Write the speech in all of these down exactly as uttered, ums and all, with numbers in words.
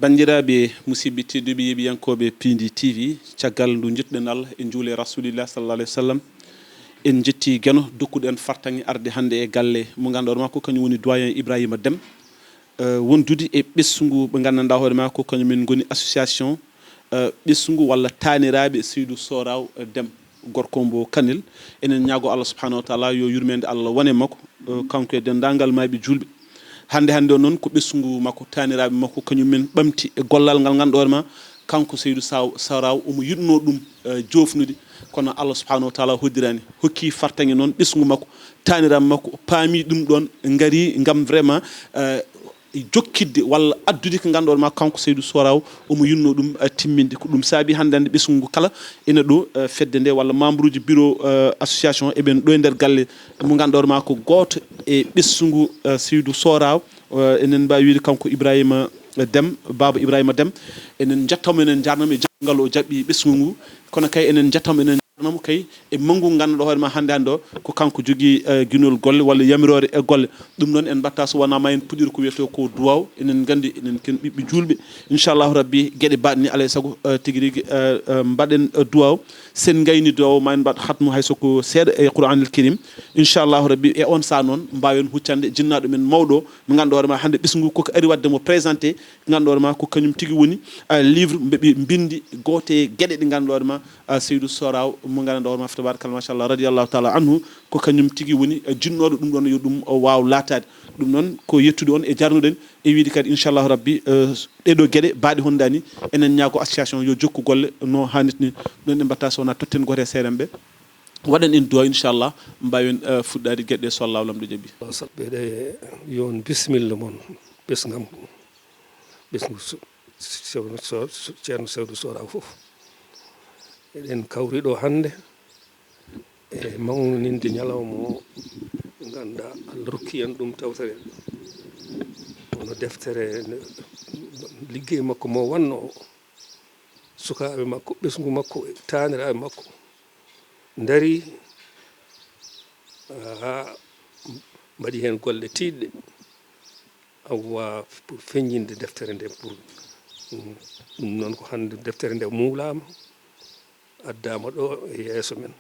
Banndiraaɓe musidɓe tedduɓe yeeɓiyankooɓe Piindi T V, caggal ndu njettuɗen Allah e njuule Rasulillah sallallahu alayhi wa sallam, en njetti Geno dokkuɗo en fartaŋŋe arde hannde e galle mo ngannduɗaa hoore maa ko kañum woni doyen Ibrahima Dem, eh, wondude e ɓesngu ɓe nganndanɗaa hoore maa ko kañum en ngoni association, eh, ɓesngu walla taaniraaɓe Seydou Soraw, eh, Dem, gorko mbo Kanel. Enen ñaago Allah subhanahu wa taala yo yurmeende Allah wone makko, eh, kanko e denndaangal maayɓe juulɓe. Hannde hannde o noon ko ɓesngu makko, taaniraaɓe makko, kañum men ɓamti e gollal ngal ngannduɗaa hoore maa kanko Seydou Saw-, Soraw omo yiɗnoo ɗum, eh, joofnude, kono Allah subhanahu wa taala hoddiraani, hokki fartaŋŋe noon ɓesngu makko, taaniraaɓe makko paami ɗum ɗoon, ngari ngam vraiment, eh, jokkitde walla addude ko ngannduɗaa hoore maa kanko Seydou Soraw omo yiɗnoo ɗum, eh, timminde. Ko ɗum saabi hannde hannde ɓesngu ngu kala ene ɗo, eh, fedde nde walla membre uji bureau, eh, association eɓen ɗo e nder galle mo ngannduɗaa hoore maa ko gooto e ɓesngu, eh, Seydou Soraw. Eh, enen mbaawi wiyde kanko Ibrahima Dem, Baaba Ibrahima Dem. Enen njettamo, enen njaarnamo e jaɓɓal ngal o jaɓɓi ɓesngu ngu. Kono kay enen njettamo, enen njaarnamo kay e manngu ngannduɗaa hoore maa hannde hannde o ko kanko jogii, eh, ginol golle walla yamiroore e golle. Ɗum noon en mbaɗta so wonaa ma en puɗɗir ko wiyetee ko duwaaw. Enen nganndi enen ken ɓiɓɓe juulɓe. Inchallahu Rabbi geɗe baɗe ni alay sago, eh, tigi rigi, eh, eh, mbaɗen, eh, duwaaw. Sen ngayni duwaaw ma en mbaɗ hatmu hay so ko seeɗa e Qur'anil Karim. Inchallahu Rabbi e on saa noon mbaawen huccande jinnaaɗo men mawɗo mo ngannduɗaa hoore maa hannde ɓesngu ko ko ari waɗde mo présenté. Ngannduɗaa hoore maa ko kañum tigi woni, ah, livre mbe ɓe mbinndi goote e geɗe ɗe ngannduɗaa hoore maa, ah, Seydou Soraw mo ngannduɗaa hoore maa fa tabarakalla machallah radiyallahu taala anhu ko kañum tigi woni, ah, jinnooɗo ɗum ɗoon yo ɗum o waaw laataade. Ɗum noon ko yettude on e jarnuɗen e wiide kadi inchallahu rabbi, eh, ɗeɗo geɗe baɗe hondaani enen ñaago association yo jokku golle no haanirta ni. Ɗum ɗon en mbaɗta so wonaa totten gooto e seeɗa ɓe waɗan en duwa inchallah mbaawen, eh, fuɗɗaade geɗe ɗe so Allah lamɗo jaɓi. Ɓeɗe yo on bisimilla mon ɓesngam ɓesngu so, so, so, Ceerno Seydou Soraw fof. Eɗen kawri ɗo hannde e mawninde ñalawma o, ngannduɗaa Allah rokki en ɗum tawtere. Wano deftere nde, liggey makko mo wannoo o, sukaaɓe makko, ɓesngu makko, e taaniraaɓe makko ndarii, haa mbaɗi heen golle tiiɗɗe. Awa pour feññinde deftere nde, pour ɗum noon ko hannde deftere nde muulaama, addaama ɗo e yeeso men.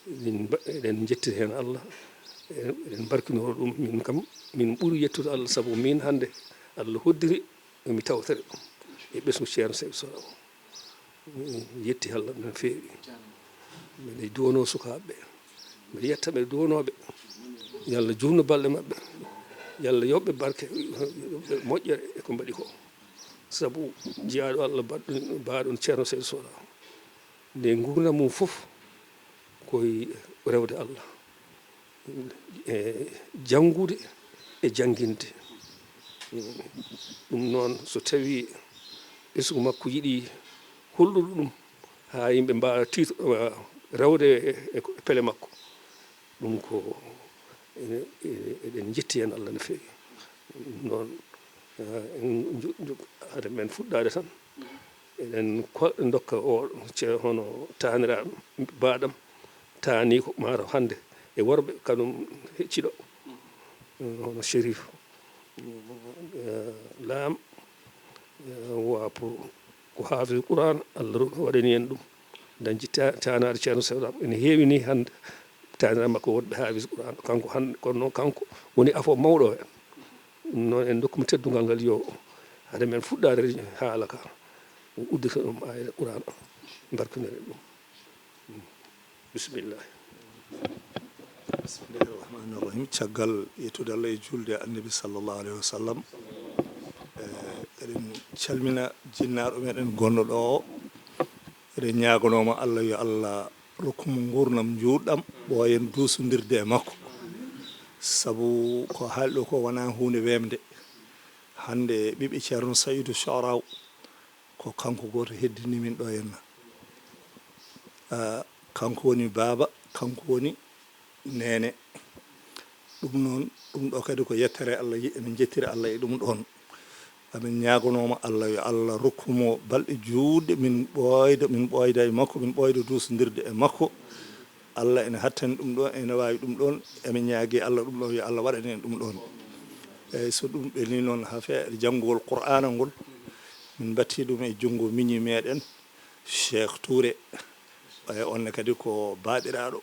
Min mba-, eɗen njettira heen Allah, eɗen mbarkinoro ɗum. Min kam, min ɓuri yettude Allah, sabu min hannde Allah hoddiri mi tawtere ɗum e ɓesngu Ceerno Seydou Sow o. Mi yetti Allah no feewi. Mbeɗa duwanoo sukaaɓe ɓe. Mbeɗa yetta ɓe duwanooɓe. Yo Allah juutnu balɗe maɓɓe. Yo Allah yoɓ ɓe barke, yoɓ ɓe moƴƴere e ko mbaɗi ko. Sabu jiyaaɗo Allah baɗɗo, baaɗo Ceerno Seydou Sow o. Nde nguurndam mum fof ko e rewde Allah. E janngude e jannginde. Ɗum noon, so tawii ɓesngu makko yiɗi hollude ɗum, haa yimɓe mbaawa tiito, rewde e, e pele makko, ɗum ko, e, e, eɗen njetti heen Allah no feewi. Ɗum noon, eh, en nju-, nju-, hade men fuɗɗaade tan, eɗen ko-, ndokka o ce-, hono taaniraaɗo baaɗam, taaniiko maaro hannde e worɓe kanum hecciɗo, hono Chérif, eh, Lam, eh, wa pour ko haafis Qur'an, Allah ro-, waɗani en ɗum. Dañci ta-, taanaade Ceerno Seeɗa, ene heewi ni hannde taaniraaɓe makko wonɓe haafis Qur'an. Kanko hannde, kono noon kanko woni afo mawɗo o heen. Ɗum noon en ndokkuma teddungal ngal yo hade men fuɗɗaade haala ka, o uddita ɗum aaya Qur'an o, mbarkineren ɗum. Bismillah. Bismillahir Rahmanir Rahim. Caggal yettude Allah e juulde e Annabi sallallahu alayhi wa sallam, eh, eɗen calmina jinnaaɗo meɗen gonɗo ɗo o. Eɗen ñaaganoo mo Allah yo Allah rokku mo nguurndam njuutɗam, ɓooyen duusondirde e makko. Sabu ko haali ɗo ko wonaa huunde weemde. Hannde ɓiɓɓe Ceerno Saydu Soraw, ko kanko gooto heddini min ɗo henna. Ah, kanko woni baaba, kanko woni neene. Ɗum noon, ɗum ɗo kadi ko yettere Allah, emin njettira Allah e ɗum ɗoon. Amin ñaaganoo mo Allah, yo Allah rokku mo balɗe juutɗe, min ɓooyda, min ɓooyda e makko, min ɓooyda duusondirde e makko. Allah ene hattani ɗum ɗoon, ene waawi ɗum ɗoon. Emin ñaagii Allah ɗum ɗoon, yo Allah waɗan en ɗum ɗoon. Eeyi, so ɗum ɓenni noon, haa feere janngugol Qur'aana ngol, Min mbatti ɗum e junngo miñi meɗen, Cheikh Touré. E on ne kadi ko baaɗiraaɗo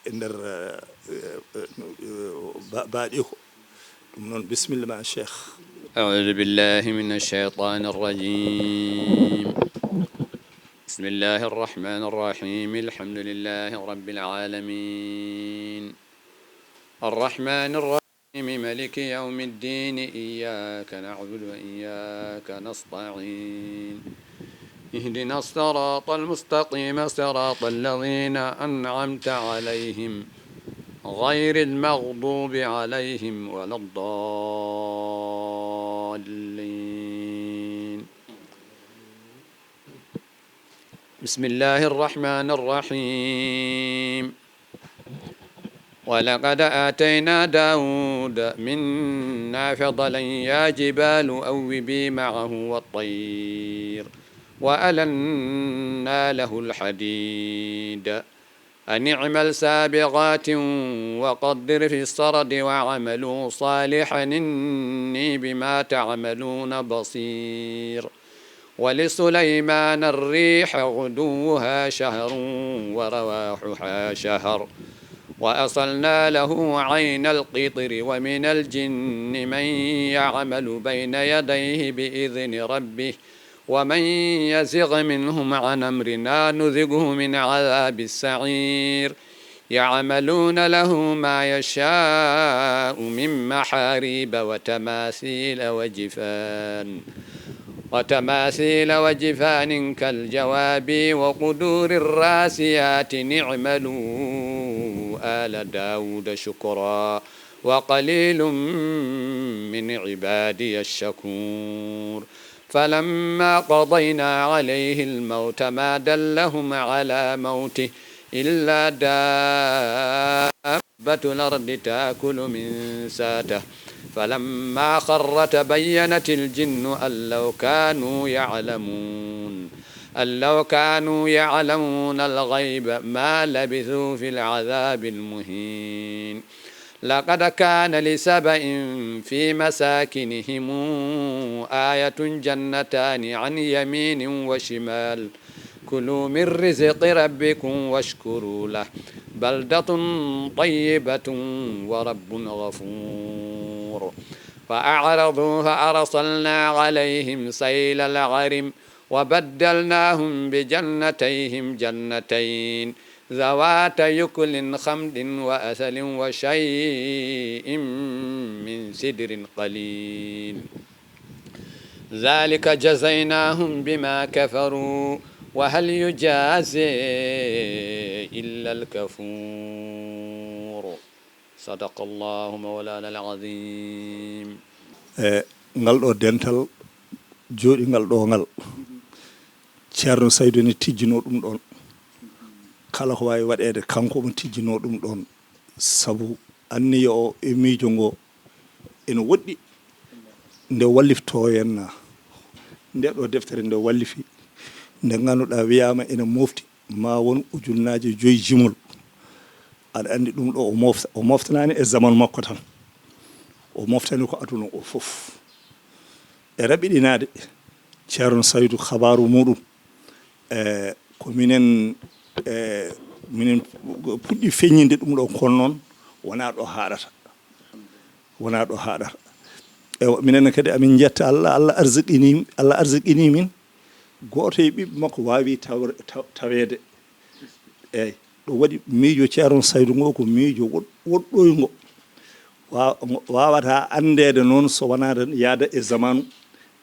e nder, eh, eh, eh, ba-, baaɗiiko. Ɗum noon, bisimilla ma, Cheikh. أعوذ بالله من الشيطان الرجيم. بسم الله الرحمن الرحيم. الحمد لله رب العالمين. الرحمن الرحيم. ملك يوم الدين. إياك نعبد وإياك نستعين. اهدنا الصراط المستقيم، صراط الذين أنعمت عليهم، غير المغضوب عليهم ولا الضالين. بسم الله الرحمن الرحيم. ولقد آتينا داود منا فضلا، يا جبال أوبي معه والطير، وألنا له الحديد، أن اعمل سابغات وقدر في السرد واعملوا صالحا إني بما تعملون بصير. ولسليمان الريح غدوها شهر ورواحها شهر وأصلنا له عين القطر ومن الجن من يعمل بين يديه بإذن ربه ومن يزغ منهم عن أمرنا نذقه من عذاب السعير. يعملون له ما يشاء من محاريب وتماثيل وجفان، وتماثيل وجفان كالجواب وقدور الراسيات. اعملوا آل داود شكرا وقليل من عبادي الشكور. فلما قضينا عليه الموت ما دلهم على موته إلا دابة الأرض تأكل من ساته فلما خر تبينت الجن أن لو كانوا يعلمون، أن لو كانوا يعلمون الغيب ما لبثوا في العذاب المهين. لقد كان لسبإ في مساكنهم آية، جنتان عن يمين وشمال، كلوا من رزق ربكم واشكروا له، بلدة طيبة ورب غفور. فأعرضوا فأرسلنا عليهم سيل العرم وبدلناهم بجنتيهم جنتين ذوات يكل خمد وأثل وشيء من سدر قليل. ذلك جزيناهم بما كفروا وهل يجازى إلا الكفور. صدق الله مولانا العظيم. E ngal ɗo dental jooɗingal ɗo ngal, Ceerno Saydu ne tijjinoo ɗum ɗoon. Kala ko waawi waɗeede, kanko omo tijjinoo ɗum ɗoon. Sabu anniya o e miijo ngo ene woɗɗi. Nde walliftoo en na, nde ɗo deftere nde wallifi, nde ngannduɗaa wiyaama ene mofti, ma won ujunnaaje joyi jimol. Aɗa anndi ɗum ɗo o mofta, o moftanaani e zamanu makko tan. O moftani ko aduna o fof. E raɓiɗinaade Ceerno Saydu, kabaaru muɗum, e ko minen, e minen puɗɗi feññinde ɗum ɗo, kono noon wonaa ɗo haaɗata. Wonaa ɗo haaɗata. Ewa, minen ne kadi amin njetta Allah, Allah arsiqini, Allah arsiqini min. Gooto e ɓiɓɓe makko waawi taw-, taw-, taweede. Eey, ɗum waɗi miijo Ceerno Saydu ngo ko miijo woɗ-, woɗɗoyngo. Wa-, ngo waawataa anndeede noon so wonaa tan yahda e zamaanu.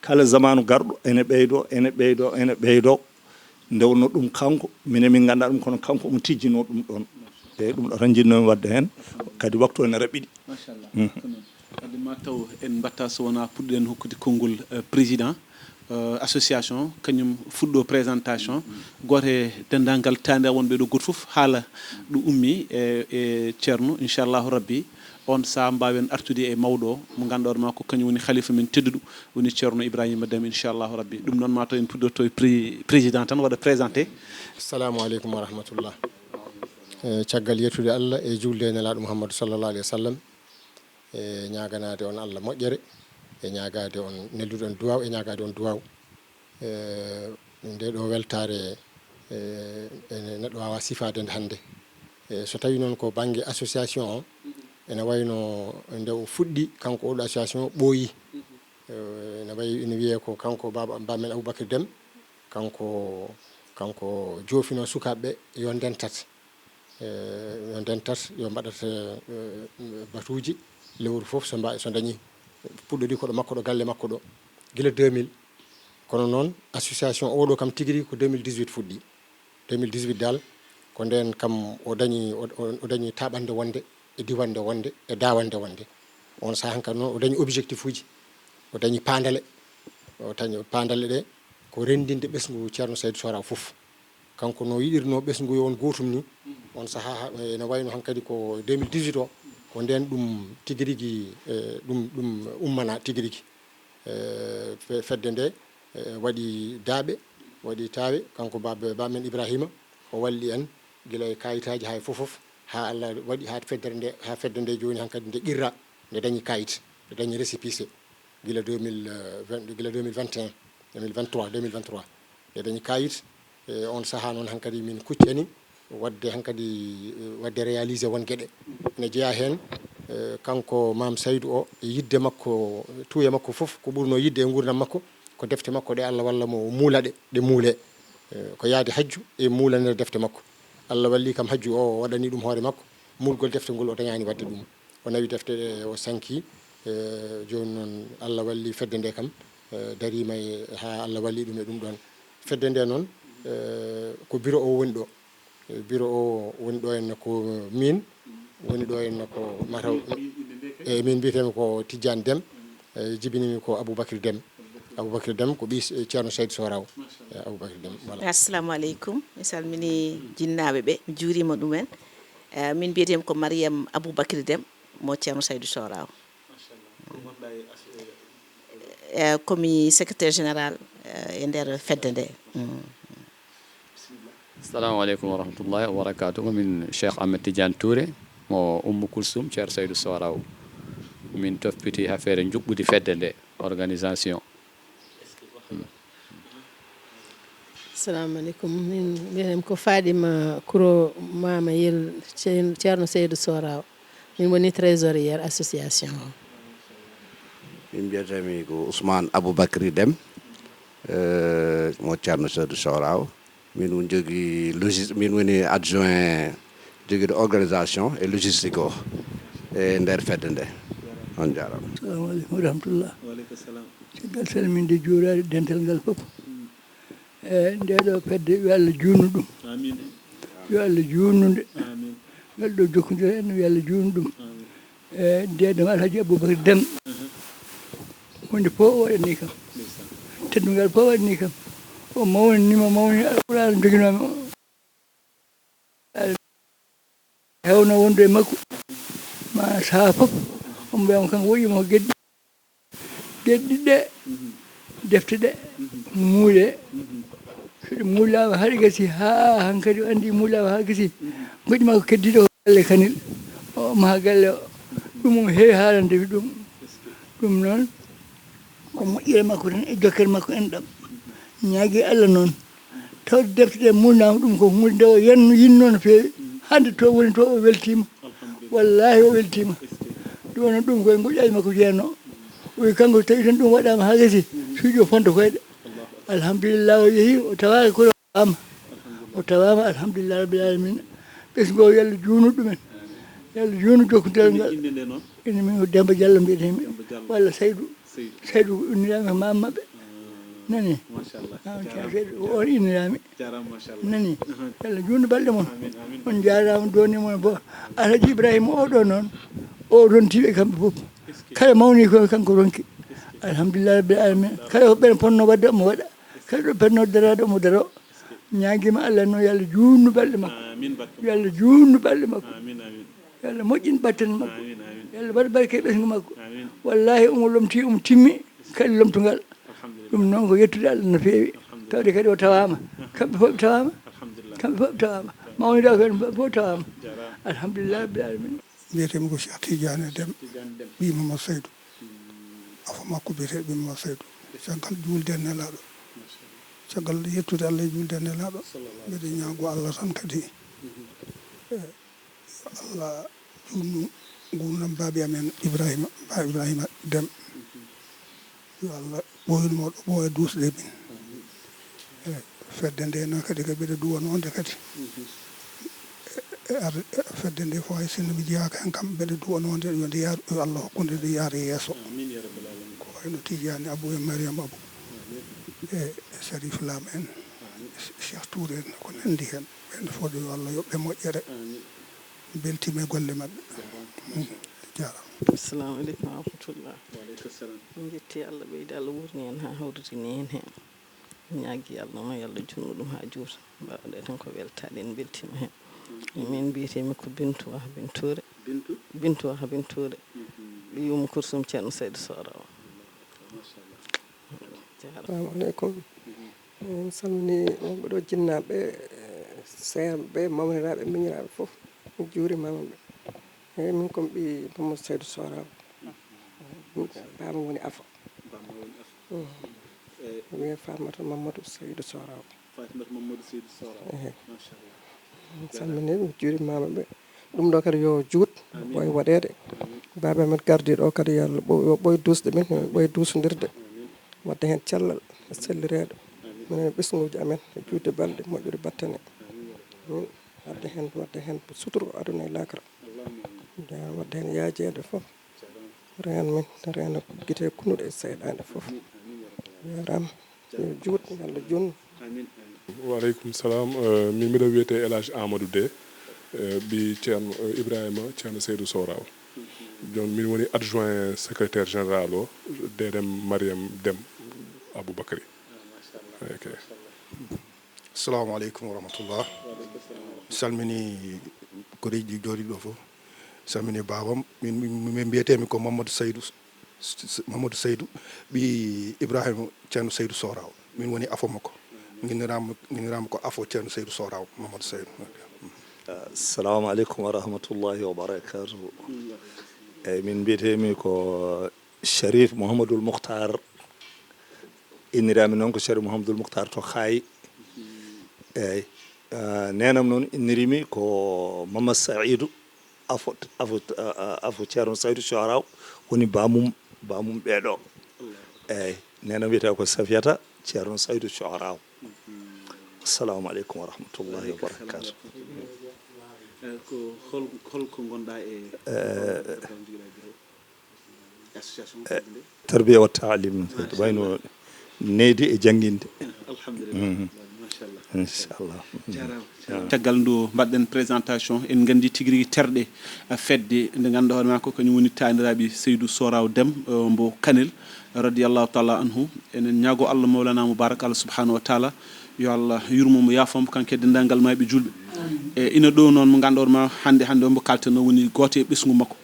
Kala zamaanu garɗo ene ɓeydoo, ene ɓeydoo, ene ɓeydoo. Nde wonno ɗum kanko, minen min nganndaa ɗum, kono kanko omo tijjinoo ɗum ɗoon. Eey, ɗum ɗo tan njiɗnoomi waɗde heen, kadi waktu o ene raɓɓiɗi. Machallah. Mhm. Ko noon. Kadi ma taw en mbaɗta so wonaa puɗɗiɗen hokkude konngol, eh, président, eh, association, kañum fuɗɗo présentation. Gooto e denndaangal taaniraaɓe wonɓe ɗo gooto fof haala ɗo ummi e, e Ceerno, inchallahu rabbi. On sahaa mbaawen artude e mawɗo o, mo ngannduɗaa ma ko kañum woni khalifa men tedduɗo, woni Ceerno Ibrahima Dem, inchallahu rabbi. Ɗum noon ma taw en puɗɗoto e pré-, président tan waɗa présenté. Assalamu aleykum wa rahmatullah. E caggal yettude Allah e julde e Nelaaɗo Muhammadu sallallahu alaihi wasallam, e ñaaganaade on Allah moƴƴere, e ñaagaade on, neldude on duwaaw, e ñaagaade on duwaaw. E, nde ɗo weltaare, e, ene neɗɗo waawa sifaade nde hannde. E, so tawii noon ko bannge association o, ene wayno nde o fuɗɗi, kanko oɗo association o ɓooyi. E, ene wayi, ene wiyee ko kanko baaba, baamen Aboubacry Deme, kanko, kanko joofino sukaaɓe ɓe yo ndentat. E, yo ndentat, yo mbaɗat, e, batuuji lewru fof so mba-, so dañi puɗɗori ko ɗo makko ɗo, galle makko ɗo, gila deux mille. Kono noon, association oɗo kam tigi rigi ko deux mille dix-huit fuɗɗi. Deux mille dix-huit dal, ko ndeen kam o dañi, o, o, o dañi taaɓannde wonde, e diwannde wonde, e daawannde wonde. On sahaa hankadi noon, o dañi objectif uji, o dañi paandale, o dañi paandale ɗe ko renndinde ɓesngu Ceerno Saydu Sohraw fof. Kanko no yiɗirnoo ɓesngu yo won gootum ni, on sahaa ha-, ene wayno hankadi ko deux mille dix-huit o, ko ndeen ɗum tigi rigi, e, ɗum, ɗum ummana tigi rigi. E, fe-, fedde nde, e, waɗi daaɓe, waɗi taawe, kanko baaba, baamen Ibrahima, o walli en gila e kaayitaaji haa e fof fof, haa Allah waɗi haa feddere nde, haa fedde nde jooni hankadi nde qirra, nde dañi kaayit, nde dañi récépissé. Gila deux mille vingt, gila deux mille vingt et un, deux mille vingt-trois, deux mille vingt-trois. Eɗen kaayit, e, on sahaa noon hankadi min kuccani waɗde hankadi, e, waɗde réalisé won geɗe. Ene jeyaa heen, e, kanko Maam Saydu o, e yiɗde makko, tuuya makko fof, ko ɓurnoo yiɗde e nguurndam makko, ko defte makko ɗe Allah walla mo o muula ɗe, ɗe muulee. E, ko yaade hajju e muulanere defte makko. Allah walli kam hajju o, o waɗani ɗum hoore makko, muulgol defte ngol o dañaani waɗde ɗum. O nawi defte ɗe, o sanki, e, jooni noon Allah walli fedde nde kam, e, dariima e, haa Allah walli ɗum e ɗum ɗoon. Fedde nde noon, e, ko biro o woni ɗo. E, biro o woni ɗo henna ko miin, woni ɗo henna ko mataw. E, min mbiyetee-mi ko Tijjaan Dem, e, jibinii-mi ko Aboubacry Dem. Aboubacry Dem ko ɓiy Ceerno Saydu Sohraw. E, Aboubacry Dem, voilà. Assalamu aleykum. Mi salminii jinnaaɓe ɓe, mi juuriima ɗumen. E, min mbiyetee-mi ko Mariam Aboubacry Dem, mo Ceerno Saydu Sohraw. E, ko mi secrétaire général, e, e nder fedde nde. Mm. Assalamu aleykum wa rahmatullahi wa barakatuh. Ko min Cheikh Ahmed Tidiane Touré, mo Oumou Koulsoum, Ceerno Saydu Sohraw. Min toppiti affaire njuɓɓudi fedde nde, organisation. Assalamu aleykum. Min mbiyetee-mi ko Fadima Kouro Mama Yel, Ceerno Saydu Sohraw. Min woni trésorière association o. Min mbiyetee-mi ko Ousmane Aboubacry Dem, e, mo Ceerno Saydu Sohraw. Min woni jogii logis-, min woni adjoint jogiiɗo organisation e logistique o e nder fedde nde. On njaaraama. Assalamu aleykum wa rahmatullah. Caggal salminde, juuraade dental ngal fof. E ndeeɗo fedde, yo Allah juutnu ɗum. Yo Allah juutnu nde. Ngal ɗo jokkondire en, yo Allah juutnu ɗum. E ndeeɗo Alhaji Aboubacry Dem, huunde fof o waɗani kam. Teddungal fof o waɗani kam. O mawnini mo, mawni Alquraan joginoomi o. Hewno wonde e makko, ma saha fof, omo wiya kanko woƴƴi mo ko geddi. Geddi ɗe, defte ɗe, muule. So ɗe muulaama haa ɗe gasi, haa hankadi o anndi muulaama haa gasi. Ngoƴƴi makko keddiiɗo ko galle Kanel, o maha galle o. Ɗum omo heewi haalande mi ɗum. Ɗum noon, ko moƴƴere makko tan e jokkere makko enɗam. Ñaagii Allah noon. Tawde defte ɗe muulnaama ɗum ko huunde nde o yenno, yinnoo no feewi. Hannde to woni to o weltiima. Wallaahi o weltiima. Ɗum wonno ɗum koye ngoƴaaji makko jeyanno. O wi kanko so tawii tan ɗum waɗaama haa gasi, suuɗi o fonta koyɗe. Alhamdulillah o yehii o tawaaka kono o tawaama. O tawaama alhamdulillah rabbil alamina. Ɓesngu o yo Allah juutnu ɗumen. Yo Allah juutnu jokkondiral ngal. Inde min ko Demba Diallo mbiyetee-mi. Walla Saydu. Saydu ko inniraami ko maam maɓɓe. Nani? Machallah. Ah, jarama. Jarama. Saydu ko on inniraami. Jarama, machallah. Nani? Aha. Yo Allah juutnu balɗe mon. Amin, amin. On njaaraama, dooni mon bo. Alhaji Ibrahima o ɗo noon, o rontii ɓe kamɓe fof. Kala mawni ko kanko ronki. Alhamdulillah rabbil alamin. Kala ko ɓen ponno waɗde omo waɗa. Kala ɗo ponno daraade omo daro. Ñaagiima Allah noon yo Allah juutnu balɗe makko. Amin, barka. Yo Allah juutnu balɗe makko. Amin, amin. Yo Allah moƴƴin batten makko. Amin, amin. Yo Allah waɗ barke e ɓesngu makko. Amin. Wallahi omo lomti, omo timmi kadi lomtungal. Alhamdulillah. Ɗum noon ko yettude Allah no feewi. Alhamdulillah. Tawde kadi o tawaama. Aha. Kamɓe fof ɓe tawaama. Alhamdulillah. Kamɓe fof ɓe tawaama. Mawniɗo ko en fof tawaama. Jarama. Alhamdulillah rabbil alamin. Mbiyetee-mi ko Cheikh Tidiane Dem, Tidiane Dem. Ɓiy Mamadou Saydou. Afo makko biyetee Ɓiy Mamadou Saydou. Caggal juulde e Nelaaɗo. Machallah. Caggal yettude Allah e julde e Nelaaɗo, mbeɗa ñaago Allah tan kadi, eh, yo Allah juutnu nguurndam baabi amen Ibrahima, Ba Ibrahima Dem. Yo Allah ɓooynu mo ɗo ɓooya duusde min. Eh, fedde nde noon kadi, kadi mbeɗa duwanoo nde kadi. E, e, ar-, e, fedde nde fof, hay sinno mi jeyaaka heen kam, mbeɗa duwanoo nde, yo nde yaaru, yo Allah hokku nde, nde yaara yeeso. Amiin, ya rabbal aalamiin. Ko wayno Tidiane Abou e Mariam Abou. Amiin. E Sharif Lam en, Amiin. Cheikh Touré en, ko nanndi heen. Ɓeen fof de, yo Allah yoɓ ɓe moƴƴere. Amiin. Mbeltiima e golle maɓɓe. Jaaraama. Mm, jaaraama. Assalamu aleykum wa rahmatullah. Wa aleykum salam. En njetti Allah, ɓeydi Allah wuurni en haa hawritini en heen. Ñaagi Allah noon, yo Allah juutnu ɗum haa juuta. Mbaɗa tan ko weltaade, en mbeltiima heen. Min mbiyetee-mi ko Bintu Wah Binture. Bintu? Bintu Wah Binture. Mhm. Ɓiy Umu Kursum Ceerno Saydu Sohraw. Machallah. Jaaraama. Assalamu aleykum. Mhm. Min salmini wonɓe ɗo, jinnaaɓe, eh, seerɓe, mawniraaɓe, miñiraaɓe fof. Mi juurimaama ɓe. Eeyi, min ko mi ɓiy Mamadou Saydou Sohraw. Baaba woni Afo. Baaba woni Afo. Mm. Eeyi. Wiyee Fatimata Mamadou Saydou Sohraw. Fatimata Mamadou Saydou Sohraw. Eeyi. Machallah. Mi salmini, mi juurimaama ɓe. Ɗum ɗo kadi yo juut, Amiin. Ɓooy waɗeede. Amiin. Baaba amen gardi ɗo kadi, yo Allah ɓo-, yo ɓooy duusde min, yo ɓooy duusondirde. Amiin. Waɗde heen cellal e sellireede. Amiin. Minen e ɓesnguuji amen, e juutde balɗe, moƴƴude battane. Amiin. Amiin. Waɗde heen, waɗde heen suturu aduna e laakara. Allahumma amiin. Nde waɗde heen yaajeede fof. Reen men, reena gite kunnuɗe e seyɗaane fof. Jaaraama. Yo juut, yo Allah juutnu. Amiin, amiin. Wa aleykum salam. Eh, min mbiɗo wiyetee El Hadj Amadou Dé, eh, ɓiy Ceerno, eh, Ibrahima Ceerno Seydou Sohraw. Jooni min woni adjoint secrétaire général o, D D M Mariam Dem Aboubacry. Ah, machallah, Ok. Machallah. Assalamu aleykum wa rahmatullah. Mi salmini koreeji jooɗiiɗo fof. Mi salmini baabam. Min, min, min mbiyetee-mi ko Mamadou Saydou, S-, S-, Mamadou Saydou, ɓiy Ibrahima Ceerno Saydou Sohraw. Min woni afo makko. Nginniraama, nginniraama ko afo Ceerno Saydou Sohraw, Mamadou Saydou. Assalamu aleykum wa rahmatullahi wa barakatuh. Eeyi, min mbiyetee-mi ko Sharif Mouhamadoul Moukhtar. Inniraami noon ko Sharif Mouhamadoul Moukhtar to Xaay. Eeyi. Ah, neenam noon innirimi ko Mama Saïdou, afo, afo, ah, ah, afo Ceerno Saïdou Sohraw, woni baamum, baamum ɓeeɗo. Eeyi. Neenam wiyetee ko Safiyata Ceerno Saïdou Sohraw. Assalamu aleykum wa rahmatullahi wa barakatuh. Eh, ko hol, hol ko ngonɗaa e, eh, association, eh, tarbiya wa taalim, wayno nehdi e jannginde. Alhamdulillah. Mhm. Machallah. Inchallah. Jaaraama. Jaaraama. Caggal ndu mbaɗɗen présentation, en nganndi tigi rigi terɗe, eh, fedde nde ngannduɗaa hoore maa ko kañum woni taaniraaɓe Seydou Sohraw Dem, eh, mbo Kanel, radiyallahu taala anhu. Enen ñaago Allah Mawlana Moubarak, Allah subhanahu wa taala, yo Allah yurmo mo, yaafo mo, kanko e denndaangal maayɓe juulɓe. E ina ɗo noon mo ngannduɗaa hoore maa hannde, hannde o mbo kaalten o woni gooto e ɓesngu makko.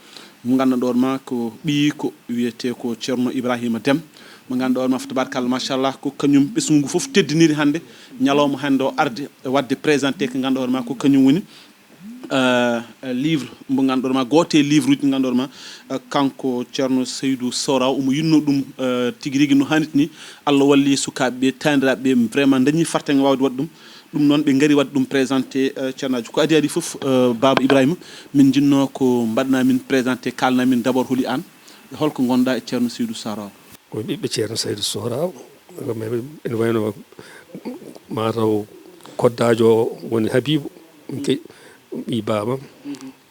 Mo ngannduɗaa hoore maa ko ɓiyiiko wiyetee ko Ceerno Ibrahima Dem. Mo ngannduɗaa hoore maa, fa tabarakallah, machallah, ko kañum ɓesngu ngu fof teddiniri hannde, ñalawma hannde o arde e waɗde présenté ko ngannduɗaa hoore maa ko kañum woni, eh, livre mo ngannduɗaa hoore maa, gooto e livre uji ɗi ngannduɗaa hoore maa, eh, kanko Ceerno Seydou Sohraw omo yiɗnoo ɗum, eh, tigi rigi no haanirta ni. Allah walli sukaaɓe ɓe, taaniraaɓe ɓe, vraiment ndañi fartaŋŋe waawde waɗde ɗum. Ɗum noon, ɓe ngari waɗde ɗum présenté, eh, ceernaajo. Ko adii adii fof, eh, Baaba Ibrahima, min njiɗnoo ko mbaɗanaa min présenté, kaalnaa min d'abord holi aan, e hol ko ngonɗaa e Ceerno Seydou Sohraw? Ko ɓiɓɓe Ceerno Seydou Sohraw, ko men, ene wayno mataw koddaajo o woni Habibou, ke-, ɓii baabam,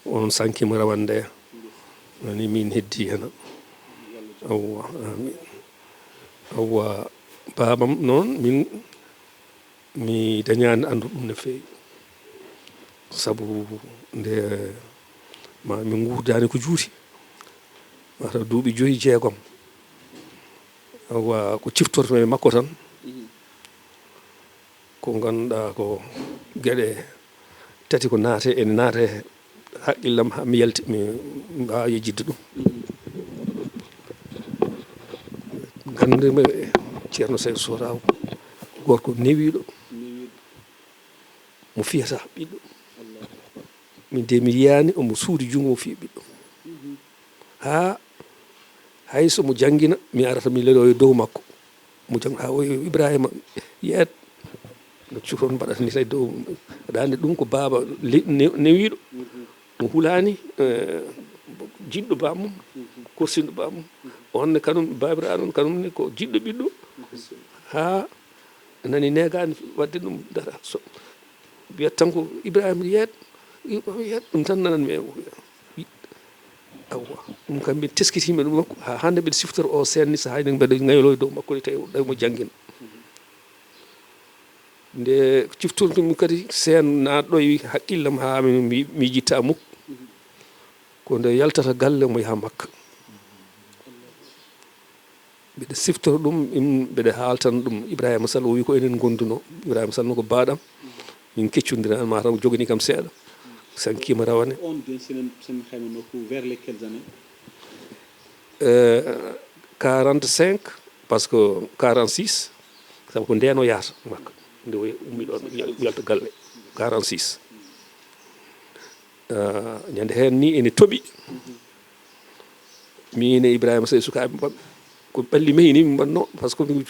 on sankiima rawande, woni min heddi hena. Awwa, amin. Awwa, baabam noon, min mi dañaani anndu ɗum no feewi. Sabu nde ma min nguurdaani ko juuti, wata duuɓi joyi, jeegom. Awa, ko ciftorto e makko tan, ko ngannduɗaa ko geɗe tati ko naate, ene naate haqqillam, haa mi yalti, mi, mi waawa yejjitde ɗum. Nganndu-mi Ceerno Seydou Sohraw, ko gorko newiiɗo, mo fiyata ɓiɗɗo. Min de mi yiyaani omo suuɗi junngo mo fiya ɓiɗɗo. Haa hay so mo janngina, mi arata mi leloyo dow makko. Mo janngi, haa o wiya, "Ibrahima, yeeƴ, No cuuron mbaɗata ni tawi dow, aɗa anndi ɗum ko baaba le-, ne-, newiiɗo. Mo hulaani, eh, jiɗɗo baamum, korsinɗo baamum. On ne kanum, baabiraaɗo on kanum ne ko jiɗɗo ɓiɗɗo. Haa nani negaani waɗde ɗum dara. So wiyat tan ko Ibrahima yeeɗ, yeeɗ, ɗum tan nananmi e makko. Awwa, ɗum kam mbiɗa teskitiima ɗum makko. Haa hannde mbiɗa siftoro o seen ni, so haayno mbeɗa ŋayloo e dow makko ni, tawi ɗay mo janngina. Nde ciftortumi kadi seen naatɗo e haqqillam haa mi, mi, mi jitta muk. Ko nde yaltata galle mo yaha Makka. Mbiɗa siftoro ɗum, im-, mbiɗa haaltana ɗum Ibrahima Sall, o wi ko enen ngondunoo. Ibrahima Sall no ko baaɗam. Min keccondira, ma taw jogani kam seeɗa. Sankiima rawane. On, bien, sen, sen xayma nokku, vers lesquelles années? Euh, quarante-cinq, parce que quarante-six, sabu ko ndeen o yahata Makka. Nde o ummi ɗoon, yal-, yalta galle. Quarante-six. Ah, ñande heen ni ene toɓi. Min e Ibrahima Seye sukaaɓe mbaɗ-, ko ɓalli mehi ni min mbaɗno, parce que min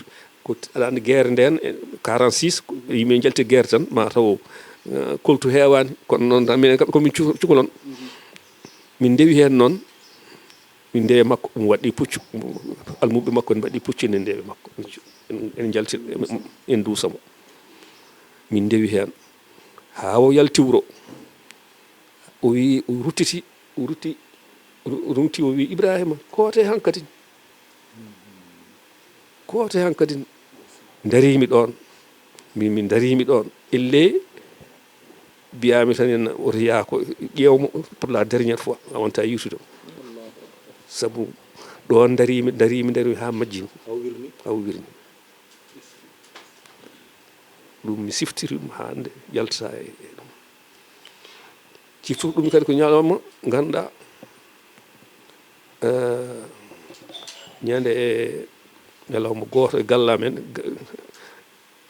ko aɗa anndi guerre ndeen, e quarante-six, ko yimɓe njalti guerre tan, ma taw, eh, koltu heewaani, kono noon tan minen kam ko min cu-, cukalon. Min ndewi heen noon, min ndewi makko, ɗum waɗi puccu, almuɓɓe makko ne mbaɗi puccu, enen ndewi makko, en, en njalti, en duusa mo. Min ndewi heen, haa o yalti wuro, o wi, o ruttiti, o rutti, ru-, ruŋti, o wi, "Ibrahima, koote hankadin. Koote hankadin." Ndariimi ɗoon. Min, min ndariimi ɗoon. Ellee mbiyaami tan en oto yaa ko ƴeew mo pour la dernière fois, avant ta yiitude mo. Sabu ɗoon ndariimi, ndariimi, ndariimi haa majjini. Haa o wirni. Ɗum mi siftiri ɗum haa hannde, yaltataa e, e ɗum. Ciftu ɗum kadi ko ñalawma, ngannduɗaa, eh, ñande e ñalawma gooto e galle amen, ga-,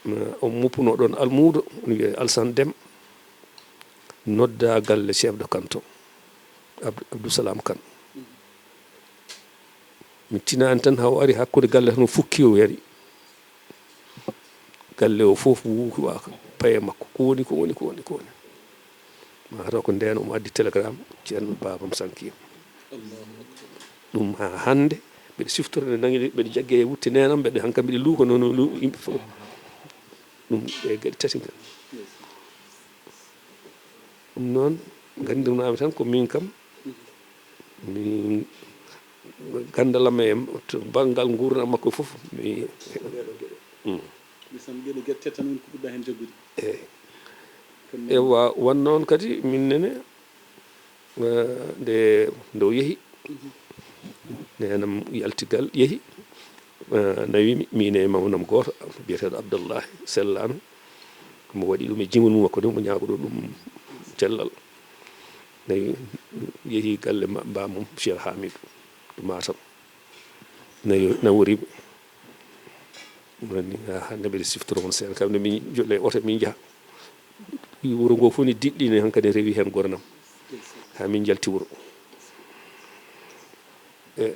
eh, on muppuno ɗoon almuudo, wiyee Alsan Dem, nodda galle chef de canton, Abdou, Abdou Salam Kane. Mi tinaani tan, haa o ari hakkunde galle tan, o fukki, o yari. Galle o fof wuuki waaka, paye makko. Ko woni, ko woni, ko woni, ko woni? Ma taw ko ndeen omo addi télégramme, ceerno baabam sankiima. Ɗum haa hannde, mbiɗa siftora nde nangi, mbiɗa jagge e wutte neenam, mbiɗa hanka mbiɗa luuka noon, lu-, yimɓe fof. Ɗum ɗe geɗe tati ngal. Ɗum noon, nganndirnaami tan ko min kam, mi ganndal am e to banngal nguurndam makko fof, mi, mm. Misal, ɗeɗo geɗe tati tan woni ko ɓurɗa heen jaggude. Eey. Kono noon, ewa, wan noon kadi, min nene, eh, nde, nde o yehi, neenam yalti gal, yehi, eh, nawimi, min e mawnam gooto, biyeteeɗo Abdallahi, sellaano. Mo waɗi ɗum e jimol mum makko ni, mo ñaagoɗo ɗum cellal. Nawi, yehi galle ma-, bamum Cheikh Hamidou to Matam. Nawi, nawori. Woni, ha hannde mbiɗa siftoro mon seeɗa. Kam nde min joɗɗo e oto min njaha. Wuro ngo fof ne diɗɗini, hankadi rewi heen goranam. Ha min njalti wuro. E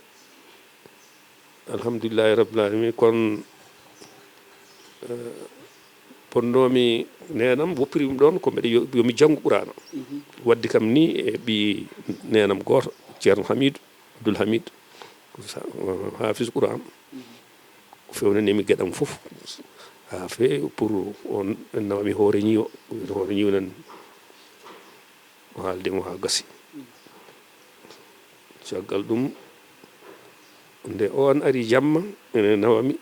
Alhamdulillahi Rabbil Alamin. Kono, eh, bonnoomi neenam, woppiri mi ɗoon ko mbeɗa yo, yo mi janngu Quraana. Mhm. Waddi kam ni e ɓii neenam gooto, Ceerno Hamidou, Abdoul Hamid, ko sa-, hafiz Quraan. Mhm. O fewnani mi geɗam fof. Haa fe pour on nawami hoore ñiiwa, hoore ñiiwa nan. O haalde mo haa gasi. Caggal ɗum, nde oon ari jamma, ene nawami,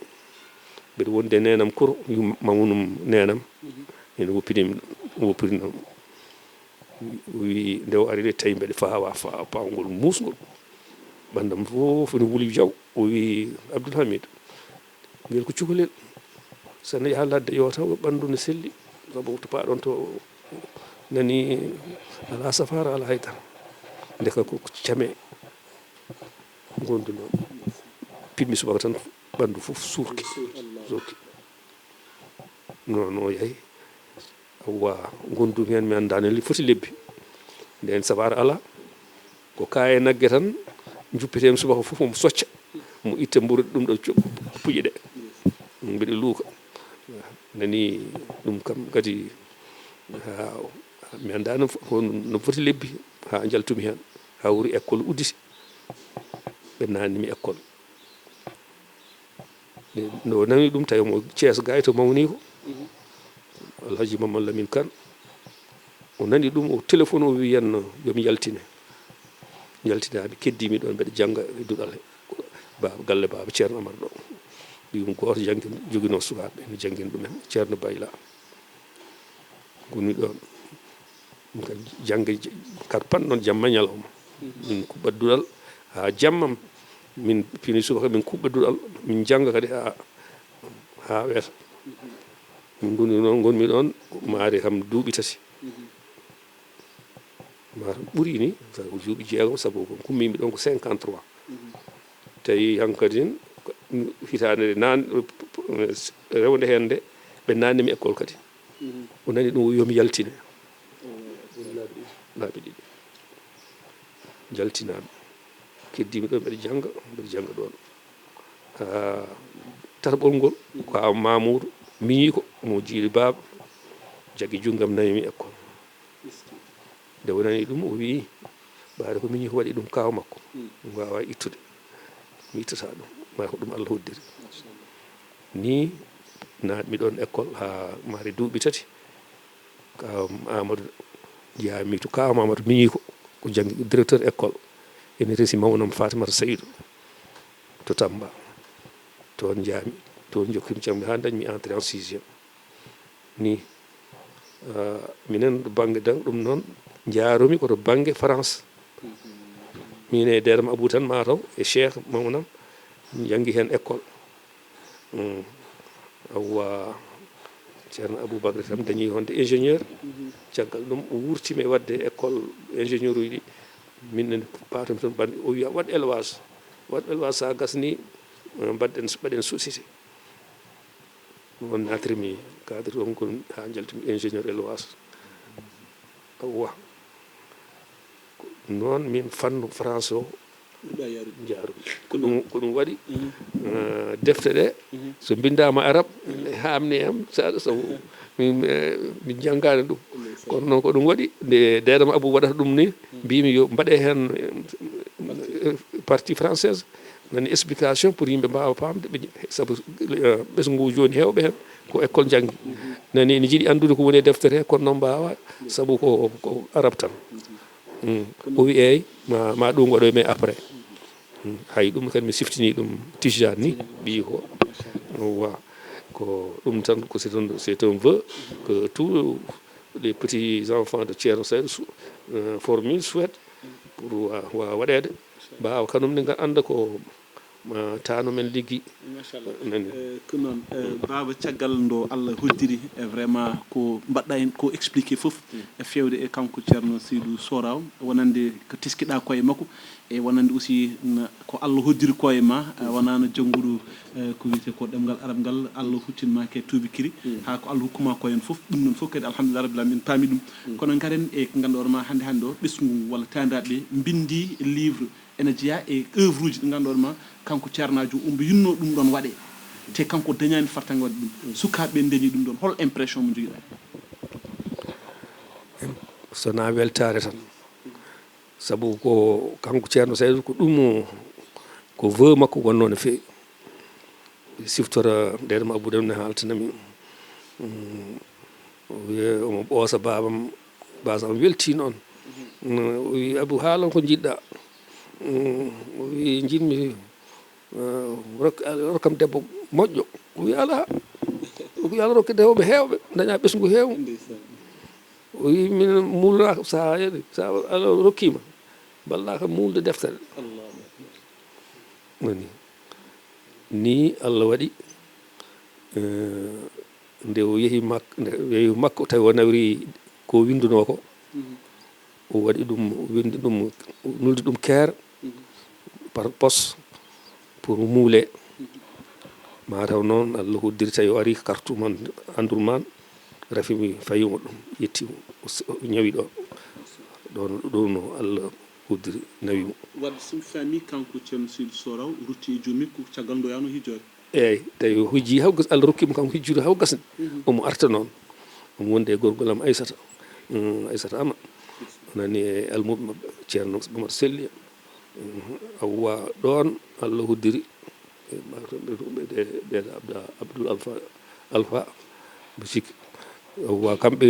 mbeɗa wondi e neenam kuro, yumma mawnum neenam, ene woppini mi, woppirnoo mi. O wii, nde o ari de, tawi mbeɗa fawa, fa-, pawngol muusngol. Ɓanndam fof ene wuli jaw. O wii, "Abdoul Hamid, ngel ko cukalel. So ne yaha ladde, yo taw ɓanndu ne selli. Sabu to paaɗon to nani alaa safaara, alaa haydara." Ndeka ko came ngonduno. Piɗmi subaka tan, ɓanndu fof suurki. Suurki. Noon o yahi. Awa, ngondumi heen, mi anndaani li foti lebbi. Ndeen safaara alaa. Ko kaaye nagge tan, njuppitee mi subaka fof, mo socca. Mo itta mburu ɗum ɗo co-, puƴe ɗe. Mbiɗa luuka. Nani ɗum kam kadi, haa mi anndaa no fo-, ko no foti lebbi haa njaltumi heen, haa woni école udditi, ɓe naatni mi école. Nde o nani ɗum, tawi mo Thiès gaay to mawni ko, Alhaji Mamadou Lamine Kane, o nani ɗum, o téléphone, o wiyan yo mi yaltine. Yaltinaami, keddiimi ɗoon, mbeɗa jannga e duɗal he Baaba, galle Baaba Ceerno Amar ɗo. Ɓiyum gooto janngi-, joginoo sukaaɓe, mi janngini ɗumen, Ceerno Bayla. Ngonmi ɗoon. Min kadi jannge, kar pan noon jamma ñalawma. Min kuɓɓa duɗal haa jamma. Min fini subaka, min kuɓɓa duɗal, min jannga kadi haa, haa weeta. Min ngoni noon, ngonmi ɗoon, maari kam duuɓi tati. Maari ɓuri ni, sabu ko duuɓi jeegom, sabu ko kummiimi ɗoon ko cinquante-trois. Tawi hankadi hitaande nde naan, rewnde heen nde, ɓe naatni mi école kadi. O nani ɗum, o wiyi yo mi yaltine. Laabi ɗiɗi. Njaltinaami. Keddiimi ɗo, mbeɗa jannga, mbeɗa jannga ɗoon. Haa tataɓol ngol, ko Awa Mamoudou, miñiiko, mo Jiili Baaba, jaggi junngam, naatni mi école. Nde o nani ɗum, o wiyi, ɓaade ko miñiiko waɗi ɗum kaaw makko. Ɗum waawaa ittude. Mi ittataa ɗum. Maa ko ɗum Allah hoddiri. Nii naatmi ɗoon école haa maari duuɓi tati. Kaaw Amadou, njaami to kaaw Amadou miñiiko, ko janngi directeur école. Ene resi mawnam Fatimata Saydou to Tamba. Toon njaami, toon njokkimi janngo haa ndañmi entrée en sixième. Nii, ah, minen to bannge dan ɗum noon, njaarumi ko to bannge France. Min e Deedam Abou tan, mataw, e Cheikh mawnam, janngi heen école. Mm. Awa, Ceerno Aboubacry tam dañi wonde ingénieur. Caggal ɗum, o wurtimi e waɗde école ingénieur uji ɗi. Min nene patam toon ɓanndi, o wiya, "Waɗ élevage. Waɗ élevage, so a gasni, eh, mbaɗɗen, mbaɗen société." Ɗum noon naatirmi cadre toon kon haa njaltumi ingénieur élevage. Awa. Ko ɗum noon min fannu français o njaarumi. Ko ɗum, ko ɗum waɗi, eh, defte ɗe, so mbinndaama arab, ɗe haamni am, sa-, sabu min, eh, min njanngaani ɗum. Kono noon ko ɗum waɗi, nde Deedam Abou waɗata ɗum ni, mbiymi yo mbaɗe heen, eh, partie française, nani explication pour yimɓe mbaawa faamde, ɓe, sabu, eh, ɓesngu ngu jooni heewɓe heen ko école njanngi. Nani ene njiɗi anndude ko woni e deftere he, kono noon mbaawaa, sabu ko, ko arab tan. Mm. O wi, "Eey, ma, ma ɗum waɗoy, mais après." Mm. Hay ɗum kadi mi siftini ɗum Tijaan ni, ɓiyi ko. Wa. Ko ɗum tan, ko c'est un, c'est un vœu que tous les petits enfants de Thierno Saïd sou-, euh, formés souhaitent pour wa-, wa-, waɗeede. Mbaawa kanum ne nga annda ko ma taano men liggi. Machallah. Nani. Eh, ko noon, eh, baaba, caggal ndo Allah hoddiri, eh, vraiment ko mbaɗɗa en ko expliqué fof, e fewde e kanko Ceerno Seydou Soraw, wonande ko teskiɗa koye makko, e wonande aussi na, ko Allah hoddiri koye ma, eh, wonano jannguɗo, eh, ko wiyete ko ɗemngal arab ngal, Allah huccin ma ke tuubakiri, ha ko Allah hokkuma ko hen fof, ɗum noon fof kadi alhamdulillah rabbil alamin, en paami ɗum. Kono ngaren e ko ngannduɗon ma hannde hannde o, ɓesngu walla taaniraaɓe mbindi livre ene jeyaa e œuvre uji ɗi ngannduɗon ma, kanko ceernaajo o, omo yinnoo ɗum ɗoon waɗee. Te kanko dañaani fartaŋŋe waɗde ɗum. Sukaaɓe ɓe dañi ɗum ɗoon. Hol impression mo njogiɗaa? So wonaa weltaare tan. Sabu ko kanko Ceerno Saydu, ko ɗum o, ko vœu makko wonnoo no feewi. Siftora ndeen ma Abou Deme ne haaltanami. Mm, o wiya omo ɓoosa baabam, baasam weltii noon. Mm, o wiyi, "Abou, haalan ko njiɗɗaa." Mm, o wiyi, "Njiɗmi, eh, rok-, rokkam debbo moƴƴo." O wiyi, "Alaa." O wiyi, "Allah rokki rewɓe heewɓe, daña ɓesngu heewngu." Ndeysaan. O wiyi, "Min muulnaaka, so a yeɗi, so Allah rokkiima, mballaa kam muulde deftere." Allahu akbar. Woni. Nii Allah waɗi, eh, nde o yehi Mak-, nde o yehi makko, tawi o nawri ko winndunoo ko. Mhm. O waɗi ɗum, o winndi ɗum, o nuldi ɗum keer, mhm, par poste pour muule. Mhm. Mataw noon Allah hoddiri tawi o ari Kartuman, Andurman, rafi mi fayumo ɗum, yetti mo, o s-, o ñawi ɗo. Ɗon, ɗon no Allah hoddiri, nawi mo. Wadde so mi faami, kanko Ceerno Seydi Soraw rutti e joom makko caggal nde o yahno hijjoore. Eyyi, tawi o hijji haw gas-, Allah rokki mo kam hijjude haw gasde. Omo arta noon. Omo wondi e gorgol am Aysata. Mm, Aysata Ama. O nani e almuɓe maɓɓe, Ceerno Oumar Selli. Mm, Awa ɗoon, Allah hoddiri. E ɓe, ɓe, ɓe, ɓe Abda-, Abdoul Alpha, Alpha, mbo sikki. Awa kamɓe,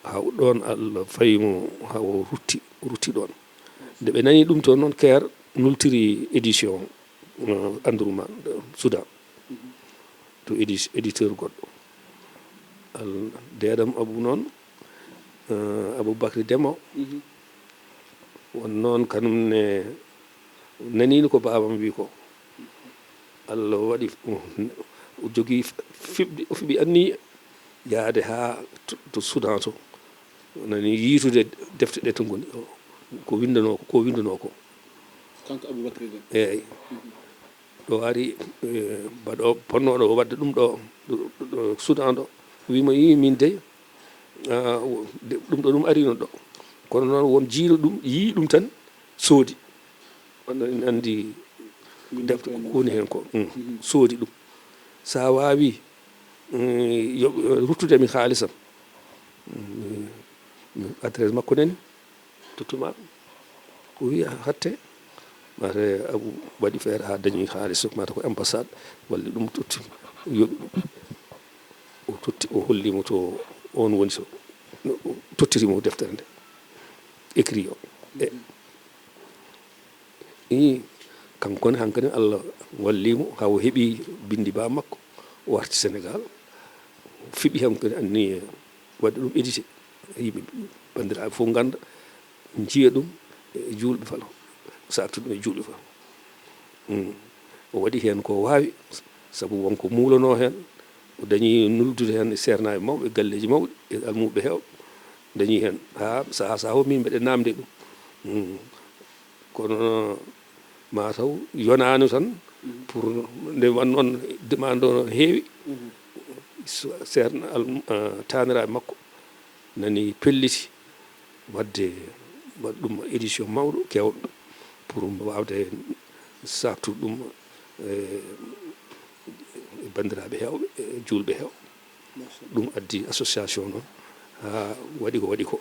haw ɗoon, Allah fayi mo, haw o rutti, rutti ɗoon. Nde ɓe nani ɗum toon noon, Keer nultiri édition, eh, Andouroumane, eh, Soudan, to édi-, éditeur goɗɗo. Al-, deedam Abou noon, eh, Aboubacry Demo, won noon kanum ne naniino ko baabam wi ko. Allah waɗi, o jogii fiɓde, o fiɓi anniya yaade haa to, to Soudan to. O nani yiitude defte ɗe to ngoni, ko winndanoo ko, ko winndanoo ko. Kanko Aboubacry Deme. Eeyi. Ɗo ari, eh, baɗo, ponnooɗo o waɗde ɗum ɗo, ɗo, ɗo Soudan ɗo. Wi mo, "Ii, min dey, ah, wo-, de, ɗum ɗo ɗum arino ɗo." Kono noon won jiiɗo ɗum, yii ɗum tan, soodi. Wonno ene anndi defte ko woni heen ko. Mm. Soodi ɗum. So a waawi, mm, yo, yo ruttude mi haalisam. Mm, adresse makko nani, tottuma ɗum. O wiya, "Hatte." Mate Abu waɗi feere haa dañi haalis, mata ko ambassade, walli ɗum, totti, yoɓi ɗum. O totti, o holli mo to oon woni to, o tottiri mo deftere nde. Écrit o. E, i, kanko ne hankadi Allah walli mo, haa o heɓi binndi ba makko, o warti Senegal, fiɓi hankadi anniye waɗde ɗum édité. Yimɓe, banndiraaɓe fof ngannda, njiya ɗum e juulɓe falo, saaktu ɗum e juulɓe falo. Mm. O waɗi heen ko waawi, sabu won ko muulanoo heen, o dañi nuldude heen e seernaaɓe mawɓe, galleeji mawɗi, e almuuɓe heewɓe, dañi heen. Haa sahaa sahaa fof min mbeɗe naamnde ɗum. Mm. Kono mataw yonaano tan, pour nde wannoon demande o no heewi. So-, seerna al-, ah, taaniraaɓe makko nani pelliti waɗde, waɗ ɗum édition mawɗo, keewɗo, pour waawde saaktude ɗum, eh, e banndiraaɓe heewɓe, e juulɓe heewɓe. Ɗum addi association noon haa waɗi ko waɗi ko.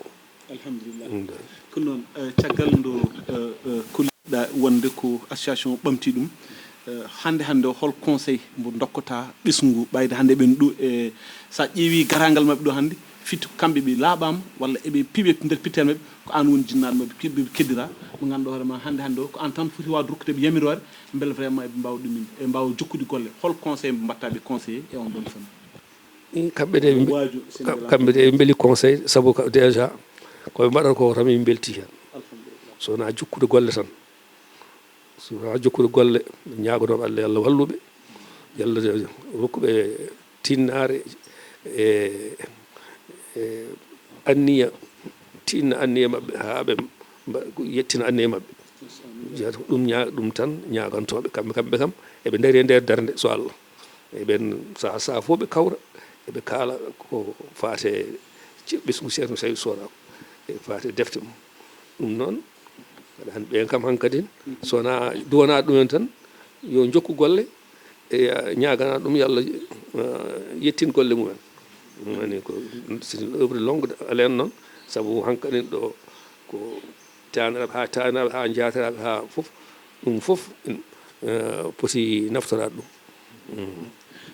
Alhamdulillah. Mm, da. Ko noon, eh, caggal nde, eh, eh, kolliɗa wonde ko association ɓamti ɗum, eh, hannde hannde o, hol conseil mbo ndokkata ɓesngu ngu, ɓayde hannde ɓen ɗo, eh, so a ƴeewi garaangal maɓɓe ɗo hannde, firti ko kamɓe ɓe laaɓaama walla eɓe piɓe nder pittere maɓɓe, ko aan woni jinnaaɗo maɓɓe, ɓe keddora, mo ngannduɗaa hoore ma hannde hannde o, ko aan tan foti waawde rokkude ɓe yamiroore, mbele vraiment eɓe mbaawa ɗum, eɓe mbaawa jokkude golle. Hol conseil mbo mbaɗta ɓe conseillé e on ɗon fannu? I, kamɓe de, ɓe mbe-, waaju, kam-, kamɓe de, ɓe mbeli conseil, sabu ka, déjà, ko ɓe mbaɗata ko tan, min mbelti heen. Alhamdulillah. So wonaa jokkude golle tan. So wonaa jokkude golle, ñaagonooɓe Allah, yo Allah wallu ɓe. Yo Allah rokku ɓe tinnaare e, e anniya, tinna anniya maɓɓe, haa ɓe mba-, yettina anniya maɓɓe. Jeeto ɗum ñaa-, ɗum tan ñaagantooɓe, kamɓe, kamɓe kam, eɓe ndari e nder darnde, so Allah. Eɓen saha saha fof ɓe kawra, eɓe kaala ko faate ce-, ɓesngu Ceerno Saydu Sooraaw, e faate defte mum. Ɗum noon, aɗa anndi ɓeen kam hankadin, so wonaa, duwanaa ɗumen tan, yo njokku golle, e ñaagana ɗum yo Allah, eh, yettin golle mumen. Ɗum woni ko, c'est une œuvre longue de haleine noon, sabu hankadin ɗo ko taaniraaɓe haa taaniraaɓe haa njaatiraaɓe haa fof, ɗum fof, eh, poti naftoraade ɗum. Mm.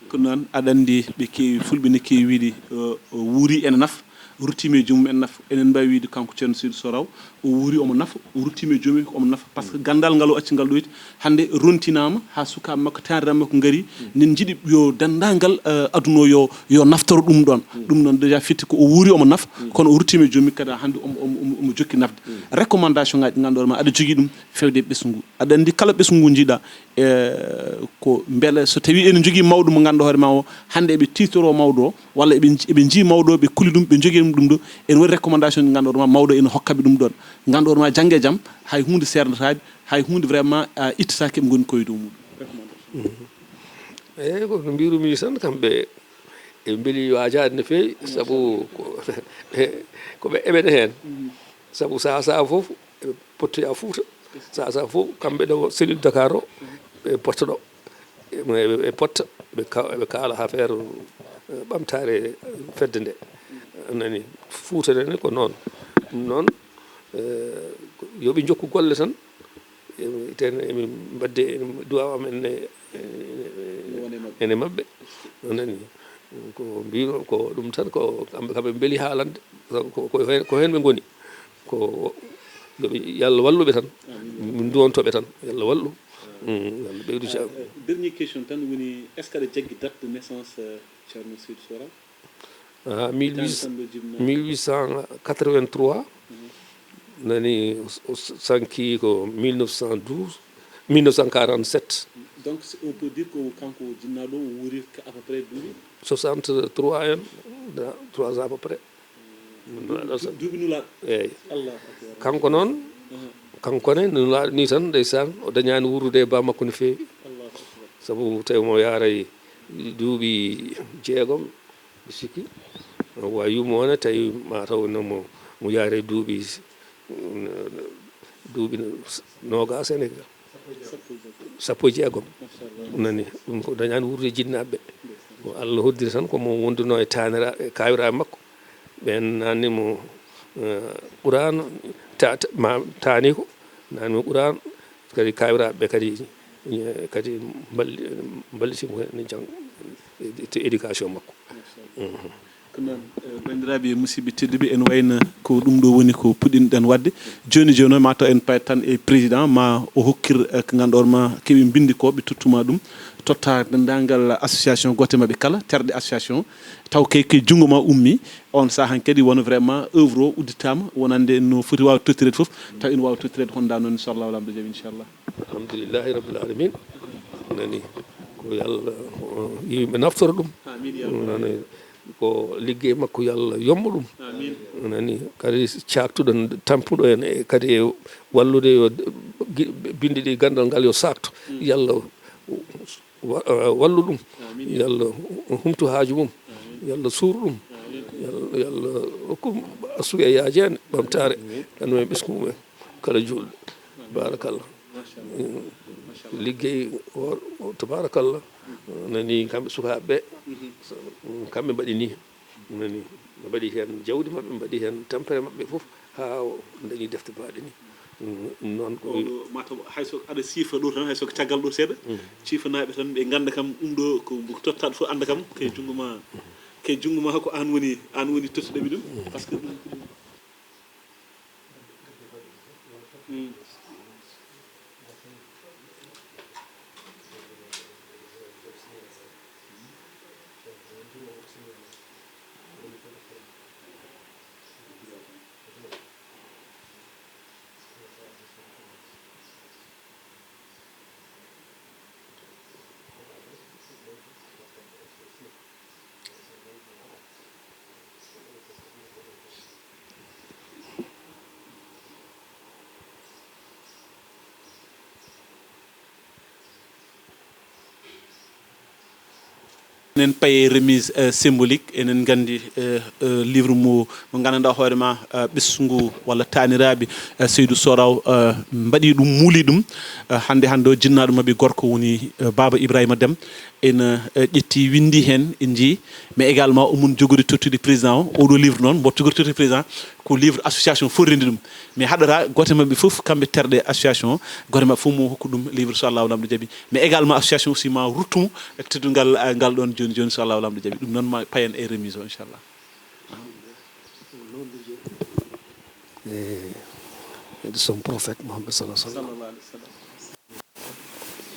Ko noon, aɗa anndi ɓe keewi, fulɓe ne keewi wiyde, eh, o wuuri ene nafa, ruttiima e joomum ene nafa. Enen mbaawi wiyde kanko Ceerno Saydu Sooraaw, o wuuri omo nafa, o ruttiima e joomum omo nafa. Par ce que ganndal ngal o acci ngal ɗo, hannde rontinaama haa sukaaɓe makko, taaniraaɓe makko ngari, nen njiɗi yo denndaangal, eh, aduna o yo, yo naftoro ɗum ɗoon. Ɗum noon déjà firti ko o wuuri omo nafa, kono o ruttiima e joomum kadi hannde omo, omo, omo, omo jokki nafde. Recommandation ngaaji ɗi ngannduɗaa ma aɗa jogii ɗum feewde e ɓesngu ngu. Aɗa anndi kala ɓesngu ngu njiiɗa, eh, ko mbele so tawii ene njogii mawɗo mo ngannduɗaa hoore ma o, hannde eɓe tiitoroo mawɗo o, walla eɓe nji-, eɓe njii mawɗo o, ɓe kuli ɗum, ɓe njogii ɗum, ɗum ɗo, ene waɗi recommandation ɗi ngannduɗaa hoore ma mawɗo ene hokka ɓe ɗum ɗoon. Ngannduɗaa hoore ma janngo e jam, hay huunde seernataɓe, hay huunde vraiment, ah, ittataake, ɓe ngoni koye dow muɗum. Recommandation. Mhm. Eeyi, ko no mbiirumi tan, kamɓe eɓe mbeli waajaade no feewi, sabu ko, ko ɓe eɓene heen. Mhm. Sabu saha saha fof, eɓe pottoya Fuuta. Saha saha fof, kamɓe ɗo cellule Dakar o, ɓe potta ɗo. Eɓe, eɓe potta, eɓe ka-, eɓe kaala affaire, eh, ɓamtaare fedde nde. A nani, Fuuta nene ko noon. Ɗum noon, eh, ko yo ɓe njokku golle tan. Emi, ten emi mbadde duwaaw amen ne, ene maɓɓe. A nani, ko mbino ko ɗum tan, ko kamɓe, kamɓe mbeli haalande. Ko, ko heen, ko heen ɓe ngoni. Ko yo ɓe, yo Allah wallu ɓe tan. Min nduwonto ɓe tan. Yo Allah wallu. Mm, yo Allah ɓeydu ca- Dernier question tan woni, est-ce que aɗa jaggi date de naissance, euh, Ceerno Seydou Sohra? Ah, mille huit cent, mille huit cent quatre-vingt-trois. Nani, o, o sanki ko mille neuf cent douze, mille neuf cent quarante-sept. Donc, c'est, on peut dire que kanko jinnaaɗo o wuuri ko à peu près duuɓi? Soixante-trois en, da, trois ans à peu près. Duuɓi, duuɓi nulaaɗo. Eyyi. Allahu akbar. Kanko noon, kanko ne nulaaɗo ni tan, ndeysaan, o dañaani wuurdude e baa makko no feewi. Allahu akbar. Sabu tawi mo yaaray duuɓi jeegom, mi sikki. Wa yummo ne tawi ma taw no mo, mo yaaray duuɓi, duuɓi noogaas ene, sappo e jeegom. Nani, ɗum ko dañaani wuurdude e jinnaaɓe. Ko Allah hoddiri tan, ko mo wonduno e taanira-, e kaawiraaɓe makko. Ɓeen naatni mo, eh, Qur'aan, ta-, ta-, ma-, taani ko, naatni mo Qur'aan, kadi kaawiraaɓe ɓe kadi, eh, kadi mballi-, mballiti mo heen jang-, e éducation makko. Mhm. Ko noon, eh, banndiraaɓe e musidɓe tedduɓe, ene wayno ko ɗum ɗo woni ko puɗɗinɗen waɗde. Jooni jooni noon, ma taw en payat tan e président, ma o hokkir, eh, ko ngannduɗaa ma keɓe mbinndi ko ɓe tottuma ɗum, totta denndaangal association goote maɓɓe kala, terɗe association, taw kay ko e junngo ma ummi, on sahaa kadi wona vraiment œuvre o udditaama, wonande no foti waaw tottireede fof, taw ene waawa tottireede hono ndaa noon, inchallah, wala mbo jaɓi, inchallah. Alhamdulillahi rabbil alamin. Nani ko yo Allah, o, yimɓe naftora ɗum. Amin, ya Allah. Nani ko liggey makko, yo Allah yoɓmo ɗum. Amin. Nani kadi caaktuɗo, tampuɗo en, e kadi e wallude yo gi-, binde ɗi ganndal ngal yo saakto. Mm. Yo Allah wa-, eh, wallu ɗum. Amin. Yo Allah humtu haaju mum. Amin. Yo Allah suur ɗum. Amin. Yo Allah, yo Allah hokku ɗum asuya yaajeende, ɓamtaare, amin, kanum e ɓesngu mum en, kala juulɗo. Amin. Barakallah. Machallah. Mm. Machallah. Liggey o, o, tabarakallah. Nani kamɓe sukaaɓe ɓe, mhm, kamɓe mbaɗi ni. Nani, ɓe mbaɗi heen jawdi maɓɓe, ɓe mbaɗi heen tampere maɓɓe fof, haa o dañi defte baaɗe ni. Mm, ɗum noon ko oɗo, mataw hay so aɗa siifa ɗo tan, hay so ko caggal ɗo seeɗa, mm, ciifanaaɓe tan ɓe ngannda kam ɗum ɗo ko mbo tottaɗo fof annda kam, ko e junngo ma, ko e junngo ma ko aan woni, aan woni tottuɗo mi ɗum, mm, par ce que ɗum, ɗum, mm. Enen paye remise, eh, symbolique, enen nganndi, eh, eh, livre mo, mo nganndanɗaa hoore ma, eh, ɓesngu walla taaniraaɓe, eh, Seydou Soraw, eh, mbaɗi ɗum, muuli ɗum. Eh, hannde, hannde o jinnaaɗo maɓɓe gorko woni, eh, Baaba Ibrahima Dem. Ene, eh, ƴetti, winndi heen, en njii, mais également omon jogori tottude président o. Oɗo livre noon, mbo jogori tottude président, ko livre association fof renndi ɗum. Mais haɗata gooto e maɓɓe fof, kamɓe terɗe association o, gooto e maɓɓe fof mo hokku ɗum livre, so Allahu Laamɗo jaɓi. Mais également association aussi ma ruttu mo teddungal, eh, ngal ɗoon jooni jooni, so Allahu Laamɗo jaɓi. Ɗum noon ma payen e remise o, inchallah. Et, et de son prophète Mohamed sallallahu alayhi wa sallam.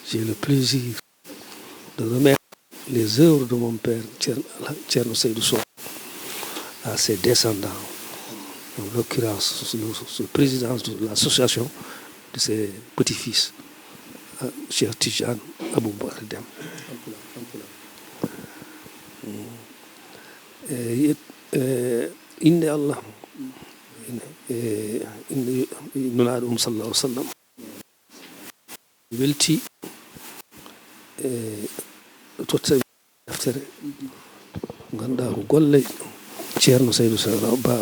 J'ai le plaisir de remettre les œuvres de mon père, Thierno, Thierno Seydou Sow, à ses descendants, en l'occurrence, le, le président de l'association de ses petits-fils, euh, Cheikh Tidiane Aboubacar Dem. E, e, innde Allah, e, innde Nulaaɗo mum sallallahu alaihi wa sallam. Welti e totta deftere, ngannduɗaa ko golle Ceerno Saydu Sala Ba.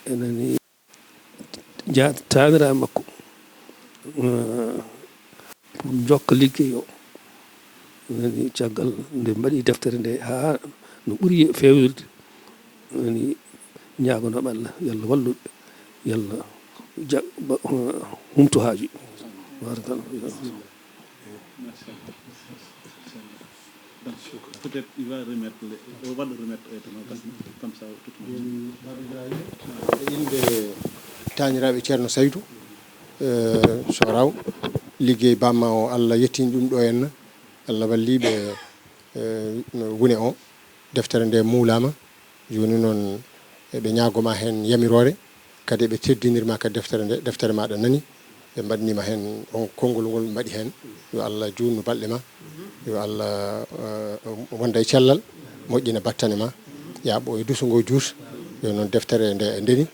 Enani ja-, taaniraaɓe makko, eh, pour jokka liggey o. Nani caggal nde mbaɗi deftere nde haa no ɓuri feewirde. Nani ñaagonoɓe Allah, yo Allah wallu ɓe, yo Allah ja-, ba-, humtu haaju. Barakallahu. Peut-être il va remettre le, on va le remettre au temps, comme ça, tout le monde. Jooni, Baba Ibrahima, e innde taaniraaɓe Ceerno Saydu, eh, Soraw, liggey bamma o, Allah yettini ɗum ɗo henna, Allah walli ɓe, eh, no wune o, deftere nde muulaama. Jooni noon, eɓe ñaagoma heen yamiroore, kadi eɓe teddinirma kadi deftere nde, deftere maaɗa nani, ɓe mbaɗnima heen on konngol ngol ɓe mbaɗi heen. Yo Allah juutnu balɗe ma, yo Allah, eh, wonda e cellal, moƴƴina battane ma, yaaɓo e duso ngo juut. Yo noon deftere nde e ndeni,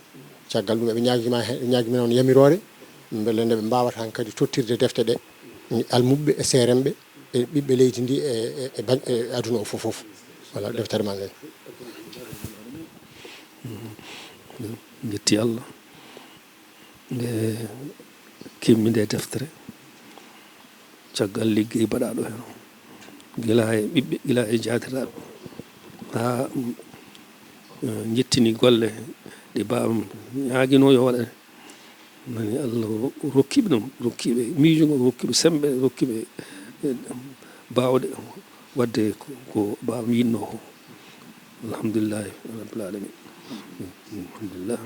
caggal ɗum eɓe ñaagima heen, ɓe ñaagima noon yamiroore, mbele nde ɓe mbaawata han kadi tottirde defte ɗe, almuɓɓe e seeremɓe, e ɓiɓɓe leydi ndi e, e, e bañ-, e aduna o fof fof. Voilà, deftere ma nden. Njetti Allah. Nde kemmi nde deftere, caggal liggey baɗaaɗo heen o, gila e ɓiɓɓe, gila e jaatiraaɓe, haa, mm, eh, njettini golle ɗe baabam ñaaginoo yo waɗe. Nani Allah ro-, rokki ɓe ɗum, rokki ɓe miijo ngo, rokki ɓe semmbe, rokki ɓe, eh, baawɗe waɗde ko, ko baabam yiɗnoo ko. Alhamdulillahi rabbil alamin. Alhamdulillah.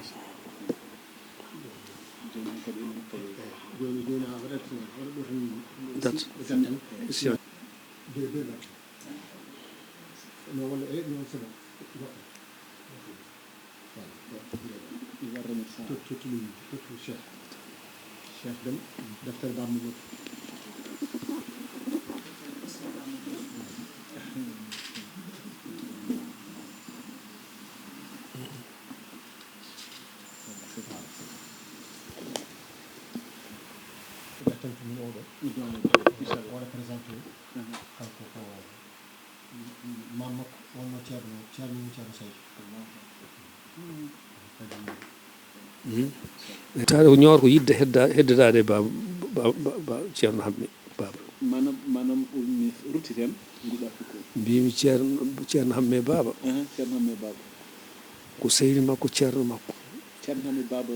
Dat. Tottu ɗum, tottu Cheikh. Cheikh Dem, deftere Baba Mamadou. Deftere ko min oɗo. Inchallah. Wona présenté. Kanko ko Maam makko wonno Ceerno, Ceerno mum Ceerno Saydu. Mhm. Taade ko ñoor ko yidde hedda-, heddodaade baaba, ba, ba, ba, Ceerno Hamme, baaba. Maanaam, maanaam, o mi ruttiten, nguɗa ko. Mbimi Ceerno, Ceerno Hamme baaba. Aha, Ceerno Hamme baaba. Ko sehil makko, Ceerno makko. Ceerno Hamme baaba.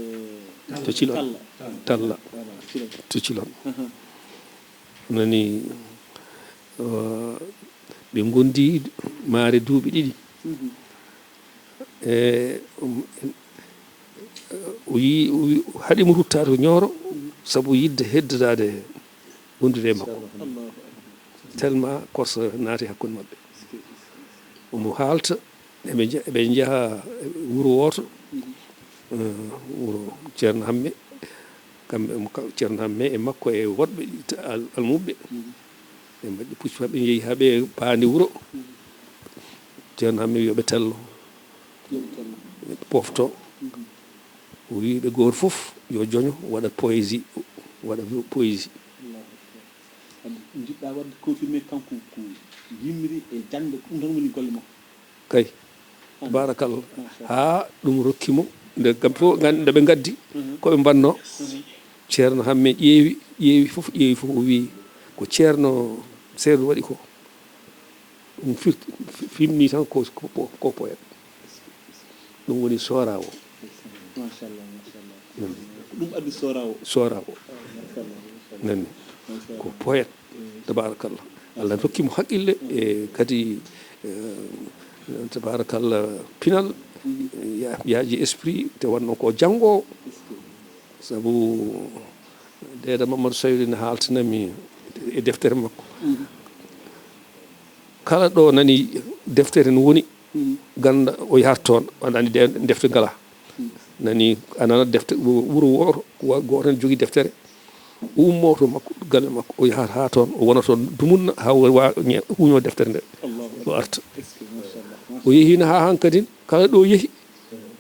To Cilon. Talla. Talla. Voilà, Cilon. To Cilon. Aha. Nani, uh, ɓe ngondi maare duuɓi ɗiɗi. Mhm. E, um, o yi-, o yi-, o haɗi mo ruttaade ko Ñooro, mhm, sabu yidde heddodaade wondude e makko. Allahu akbar. Tellement korsa naati hakkunde maɓɓe. Omo haalta, eɓe nja-, eɓe njaha wuro wooto, mhm, eh, wuro Ceerno Hamme. Kamɓe, mo ka-, Ceerno Hamme e makko e woɗɓe al-, almuɓɓe. Mhm. Ɓe mbaɗi pucci maɓɓe, njehi haa ɓe paandi wuro. Mhm. Ceerno Hamme wiyi yo ɓe tello. Yo ɓe tello. Ɓe pofto. Mhm. O wiyi ɓe gooto fof yo joño waɗa poésie, waɗa poésie. Allahu akbar. Kadi jiɗɗa waɗde confirmé kanko ko yimri e jaŋde, ko ɗum tan woni golle makko. Kay. Tabaarakallah. Machallah. Haa ɗum rokki mo, nde kam fof ngan-, nde ɓe ngaddi, mhm, ko ɓe mbanno. Mhm. Ceerno Hamme ƴeewi, ƴeewi fof, ƴeewi fof, o wiyi, ko Ceerno Seedo waɗi ko. Ɗum firti, fi-, fimni tan ko, ko, ko, ko poète. Ɗum woni Soora o. Machallah, machallah. Mm. Ko ɗum addi Soora o. Soora o. Machallah, machallah. Nani. Machallah. Ko poète. Mm. Tabarakallah. Allah rokki mo haqqille e kadi, eh, tabarakallah, pinal. Mm. Ya-, yaaji esprit, te wonno ko janngo. Sabu Deeda Mamadou Saydu ne haaltinami e deftere makko. Mhm. Kala ɗo nani deftere no woni, mhm, ganda o yahat toon, aɗa andi de-, defte ngala. Mhm. Nani a nana defte, wu-, wuro wooto, wa-, gooto ne jogii deftere. O ummo to makko, galle makko, o yahat haa toon, o wona toon dumunna haa o wa-, ñe-, huño deftere nde. Allahu akbar. O arta. Est-ce que, machallah, machallah. O yehi no haa hankadin, kala ɗo yehi,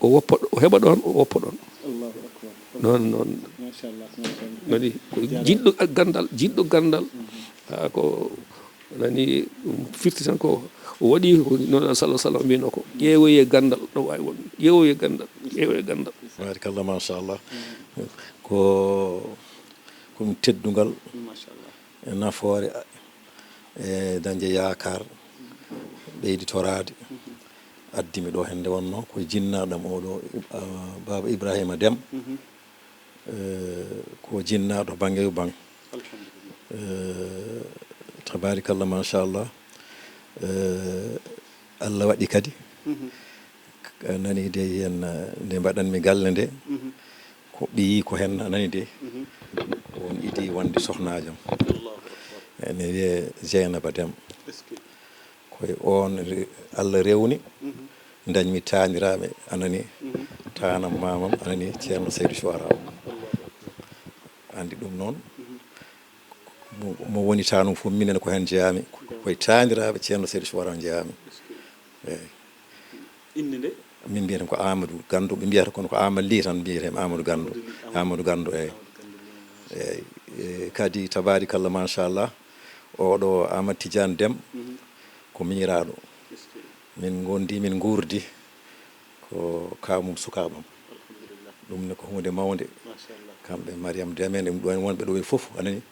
o woppa ɗo, o heɓa ɗoon, o woppa ɗoon. Allahu akbar. Noon, noon. Machallah, machallah. Nani, ko jiɗɗo gandal, jiɗɗo gandal. Mhm. Haa ko nani, ɗum firti tan ko o waɗi ko noon sallallahu sallam wino ko, ƴeewoye gandal, no waawi won. Ƴeewoye gandal, ƴeewoye gandal. Barakallah, machallah. Ko, Ɗum teddungal, machallah, e nafoore, e dañde yaakaar, ɓeyditoraade. Addi mi ɗo hannde wonnoo ko jinnaaɗo am oɗo, ah, Baaba Ibrahima Dem. Mhm. Eh, ko jinnaaɗo bannge yo bang. Alhamdulillah. Eh, tabaarikalla, machallah. Eh, Allah waɗi kadi. Mhm. K-, nani de yen, eh, nde mbaɗanmi galle nde. Mhm. Ko ɓiyi ko hen nani de. Mhm. On idi wonde sohnajam. Allahu Akbar. Ene wiye Jeynaba Dem. Est-ce que? Ko e on re-, Allah rewni. Mhm. Dañmi taaniraaɓe, a nani, mhm, taanam maamam, a nani, Ceerno Saydu Suwara o. Allahu Akbar. Anndi ɗum noon, mhm, mo, mo woni taanum fof, minen ko heen njeyaami. Ko, ko e taaniraaɓe Ceerno Saydu Suwara o njeyaami. Est-ce que? Eeyi. Innde nde? Min mbiyata ko Amadou Ganndo, ɓe mbiyata kono ko Amadou Ly tan mbiyetee, Amadou Ganndo. Amadou Ly, Amadou. Amadou Ganndo, eeyi. Amadou Ganndo, eeyi. Eeyi, e, kadi, tabaarikalla, machallah, oɗo Amadou Tidiane Dem, mhm, ko miñiraaɗo. Est-ce que? Min ngondi, min nguurdi ko kaw mum sukaaɓam. Alhamdulillah. Ɗum ne ko huunde mawnde. Machallah. Kamɓe Mariam Dem en, ɗum ɗo en wonɓe ɗo ɓe fof, a nani,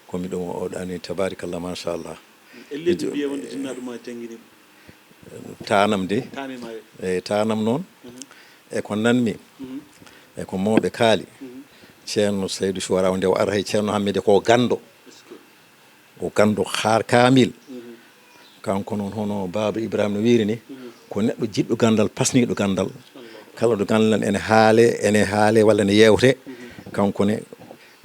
ko mi ɗum o ɗani, tabaarikalla, machallah. E leydi mbiye wonde jinnaaɗo ma janngini ɗum. Taanam de. Taanam ma. E taanam noon. Mhm. E ko nanmi. Mhm. E ko mawɓe kaali. Mhm. Ceerno Saydu Suwara o nde o ara hay Ceerno Hammide ko ganndo. Est-ce que? O ganndo haa kaamil. Mhm. Kanko noon, hono Baaba Ibrahima no wiiri ni, mhm, ko neɗɗo jiɗɗo ganndal, pasniiɗo ganndal. Allah. Kala ɗo ganndal ene haale, ene haale walla ene yeewte, mhm, kanko ne,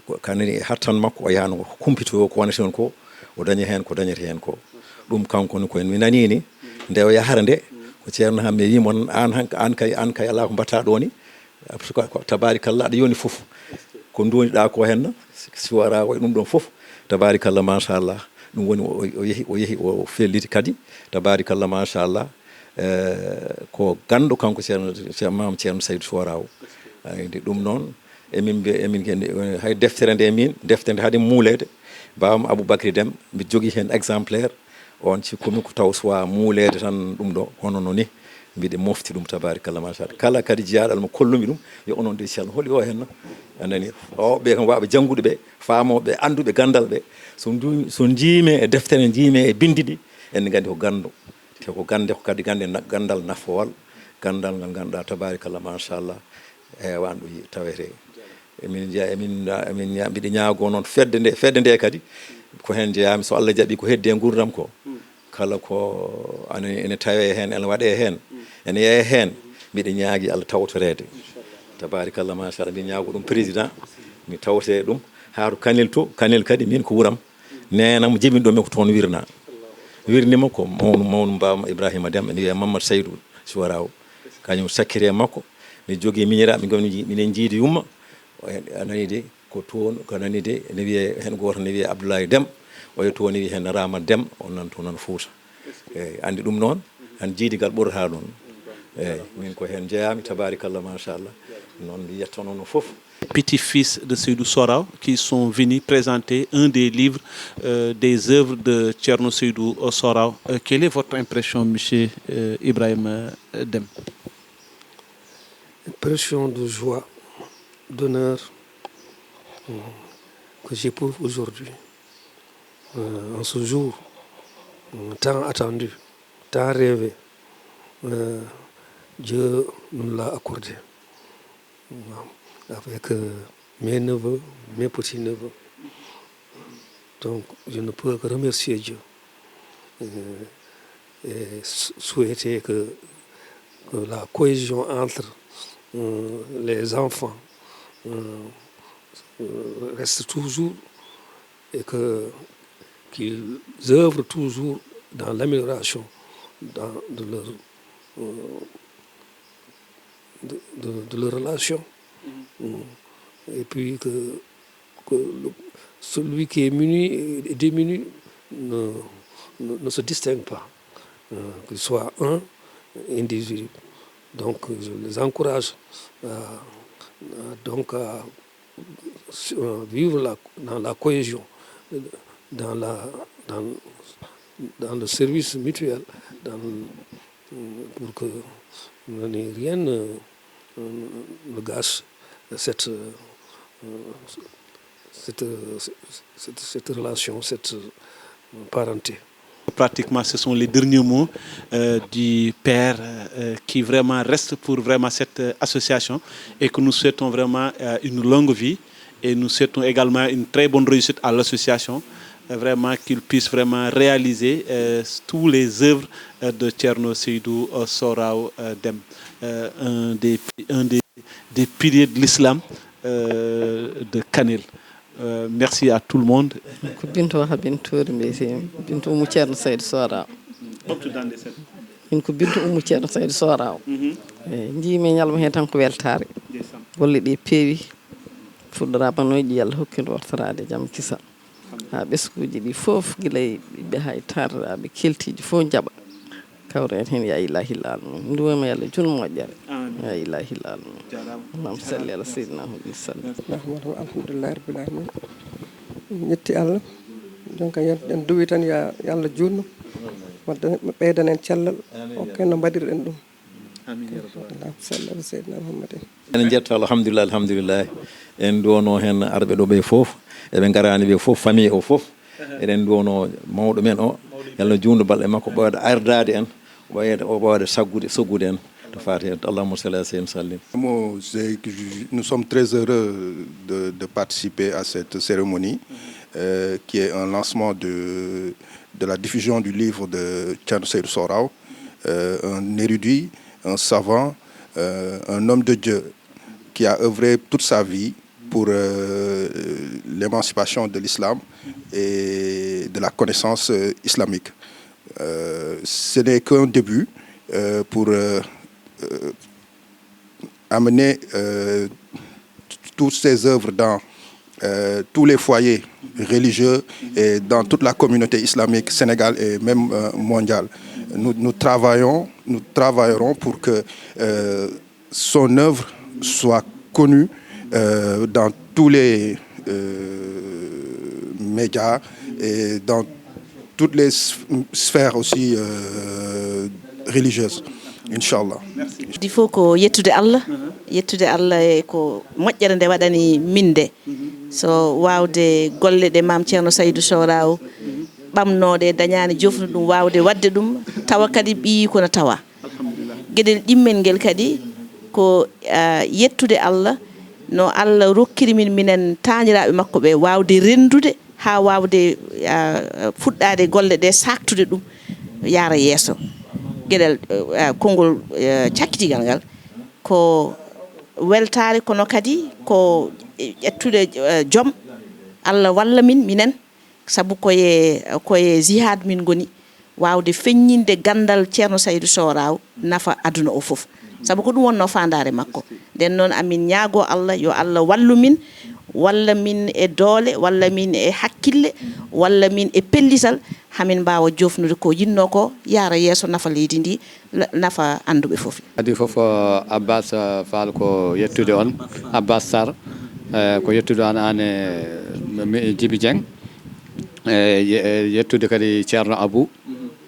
ko, kanani e hattan makko, o yahano humpito ko wonata heen ko, o daña heen ko dañata heen ko. Ɗum kanko ne ko en mi nanii ni, nde o yahara nde, mhm, ko Ceerno Hammide wiyi mo, "Aan han-, aan kay, aan kay alaa ko mbaɗtaa ɗo ni." Parce que ko, tabaarikalla, aɗa yoni fof. Ko nduwoniɗaa ko henna, si wara ko e ɗum ɗon fof. Tabaarikalla, machallah. Ɗum woni o, o yehi, o yehi, o felliti kadi. Tabaarikalla, machallah. Eh, ko ganndo kanko Ceerno, Ceerno, Maam Ceerno Saydu Suwara o. Ay, nde ɗum noon, emin mbiya, emin, hay deftere nde min, deftere nde haade muuleede. Baabam Aboubacry Dem, mbiɗa jogii heen exemplaire. On cikkumi ko taw suwaa muuleede tan ɗum ɗo, hono no ni, mbiɗa mofti ɗum, tabaarikalla, machallah. Kala kadi jiyaaɗo Allah mo kollumi ɗum, yo onon de, Ceerno, holi o henna? A nani? O, ɓe kam waaɓe janngude ɓe, faamooɓe, annduɓe ganndal ɓe. So ndu-, so njiimi e deftere, njiimi e binndi ɗi, en nganndi ko ganndo. Te ko gannde, ko kadi gannde na-, ganndal nafowal, ganndal ngal ngannduɗaa, tabaarikalla, machallah, heewani ɗo yi-, tawetee. Emin njiya, emin, emin ña-, mbiɗa ñaagoo noon fedde nde, fedde nde kadi, ko heen njeyaami, so Allah jaɓii ko heddi e nguurndam ko, kala ko ene, ene tawee heen, ene waɗee heen, ene yeyee heen, mbiɗa ñaagii Allah tawtoreede. Tabaarikalla, machallah, mbiɗa ñaagoo ɗum président, mi tawtee ɗum, haa to Kanel to, Kanel kadi, min ko wuram. Neenam jibinɗo mi ko toon wirnaa. Wirnii mo ko mawnu, mawnu mbaam Ibrahima Dem, ene wiyee Mamadou Saydou Suwara o. Kañum sakkiri e makko. Mi jogii miñiraaɓe, min ngoni, minen njiidi yumma. O, a nanii de, ko toon, ko nanii de, ene wiyee heen gooto, ene wiyee Abdoulaye Dem. Oya toon, ene wiyee heen Rama Dem, o nan toon, nan Fuuta. Eeyi, anndi ɗum noon, an jiidigal ɓurata ɗum. Eeyi, min ko heen njeyaami, tabaarikalla, machallah. Noon mi yettono no fof. Petit-fils de Seydou Soraw qui sont venus présenter un des livres, euh, des œuvres de Thierno Seydou Soraw. Euh, quelle est votre impression, monsieur, euh, Ibrahim, euh, Dem? Impression de joie, d'honneur, euh, que j'éprouve aujourd'hui, euh, en ce jour, euh, tant attendu, tant rêvé. Euh, Dieu nous l'a accordé. Avec, euh, mes neveux, mes petits-neveux. Donc, je ne peux que remercier Dieu, euh, et sou-, souhaiter que, que la cohésion entre, euh, les enfants, euh, euh, reste toujours et que, qu'ils œuvrent toujours dans l'amélioration dans, de leur, euh, de, de, de leur relation. Mm. Et puis que, que le, celui qui est muni et démuni ne, ne, ne se distingue pas, euh, qu'il soit un individu. Donc, je les encourage à, à, donc à, euh, vivre la, dans la cohésion, dans la, dans, dans le service mutuel, dans, pour que rien ne, ne gâche cette, euh, cette, cette, cette relation, cette parenté. Pratiquement, ce sont les derniers mots euh, du père euh, qui vraiment reste pour vraiment cette euh, association et que nous souhaitons vraiment euh, une longue vie et nous souhaitons également une très bonne réussite à l'association. Euh, vraiment qu'il puisse vraiment réaliser euh, tous les œuvres euh, de Thierno Seydou euh, Soraw euh, Dem, euh, un, des, un des, des piliers de l'islam euh, de Kanel. Euh, merci à tout le monde. Ko Bintu Waha Bintu Toure mbiyetee. Bintu Ummu Ceerno Saydu Sooraaw. Min ko Bintu Ummu Ceerno Saydu Sooraaw. Eyi, njiimi ñalawma hee tan ko weltaare. Golle ɗe peewi, fuɗɗoraama no moƴƴi, Yalla hokki en wartoraade jam kisal. Haa ɓesnguuji ɗi fof, gila e ɓiɓɓe haa e taaniraaɓe keltiiɗi fof njaɓa. Kawren heen, yaa ilaahi laalmi. Nduwama Yalla juutno moƴƴere. Yaa ilaahi laalmi. Allahumma salli ala sayyidina Muhammad sallam. Nahmaduhu, alhamdulillahi rabbil alamin. Yetti Allah. Donc, en duwi tan, ya Allah juutno. Wadda ɓeydan en cellal. Hokken no mbaɗirɗen ɗum. Allahumma salli ala sayyidina Muhammadin. En njetto Allah, alhamdulillah, alhamdulillah. En duwono heen arɓe ɗo ɓe fof, eɓe ngaraani ɓe fof, famille o fof. Eɗen duwono mawɗo men o, Yalla juutno balɗe makko, ɓooyata ardaade en, ɓooyata, o ɓooyata saggude, soggude en. To faati heen, Allahumma salli ala sayyidina sallim. Mo, c'est que je- nous sommes très heureux de, de participer à cette cérémonie euh, qui est un lancement de, de la diffusion du livre de Thierno Seydou Soraw, euh, un érudit, un savant, euh, un homme de Dieu qui a œuvré toute sa vie pour euh, l'émancipation de l'islam et de la connaissance euh, islamique. Euh, ce n'est qu'un début euh, pour euh, euh, amener euh, toutes ses œuvres dans euh, tous les foyers religieux et dans toute la communauté islamique sénégale et même euh, mondiale. Nous, nous travaillons, nous travaillerons pour que euh, son œuvre soit connue euh, dans tous les euh, médias et dans toutes les s- sphères aussi euh, religieuses, Inch'Allah. Ɗi fof ko yettude Allah, yettude Allah e ko moƴƴere nde waɗani min nde. So waawde golle ɗe Maam Ceerno Saydu Sooraaw ɓamnooɗe, dañaani jofnu ɗum, waawde waɗde ɗum, tawa kadi ɓiyi kono tawa. Geɗel ɗimmel ngel kadi ko ah, yettude Allah no Allah rokkiri min minen taaniraaɓe makko ɓe waawde renndude haa waawde ah, fuɗɗaade golle ɗe, saaktude ɗum yaara yeeso. Geɗel ah, konngol ah, cakkitigal ngal ko weltaare, kono kadi ko ƴettude ah, jom. Allah walla min minen, sabu koye koye jihad min ngoni, waawde feññinde ganndal Ceerno Saydu Sooraaw nafa aduna o fof. Sabu ko ɗum wonno faandaare makko. Nden noon amin ñaagoo Allah yo Allah wallu min, walla min e doole, walla min e hakkille, walla min e pellital, hamin mbaawa joofnude ko yinnoo ko yaara yeeso, nafa leydi ndi, la- nafa annduɓe fof. Adii fof, Abbas Fall, ko yettude on, Abbas Sarr, eh, ko yettude on aan e mi- Jibi Dieng. E ye- e yettude kadi Ceerno Abou.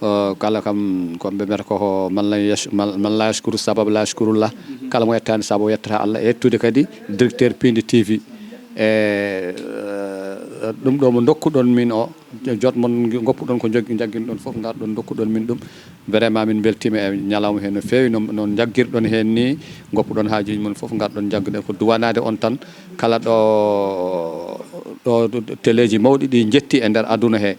O, kala kam ko ɓe mbiyata ko man la yash- man- man la yashkuru sabab la yashkurullah. Kala mo yettaani sabu o yettata Allah. E yettude kadi directeur Piindi T V. E eh, ɗum ɗo mo ndokkuɗon min o, jot mon ngoppuɗon ko joggi- njagginɗon fof, ngarɗon ndokkuɗon min ɗum. Vraiment min mbeltiima e ñalawma hee no feewi, no no njaggirɗon heen nii, ngoppuɗon haajuuji mon fof, ngarɗon njagguɗen ko duwanaade on tan. Kala ɗo ɗo teleeji mawɗi ɗi njetti e nder aduna hee.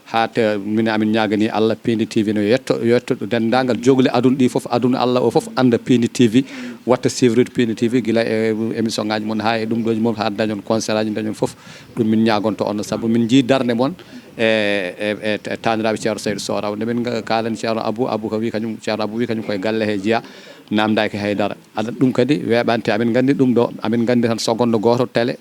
Haa te min amin ñaaganii Allah, Piindi T V no yetto yetto denndaangal jogle aduna ɗi fof, aduna Allah o fof annda Piindi T V, watta suivre Piindi T V gila e émission ngaaji mon haa e ɗum ɗooji mon haa dañon concert aji dañon fof. Ɗum min ñaagonto on sabu min njii darnde mon e e e taaniraaɓe Ceerno Saydu Sooraaw. Nde min kaalani Ceerno Abou, Abou ko wii kañum, Ceerno Abou wii kañum koye galle he jeyaa, naamndaaki hay dara. Aɗa ɗum kadi weeɓaani te amin nganndi ɗum ɗo, amin nganndi tan seconde gooto télé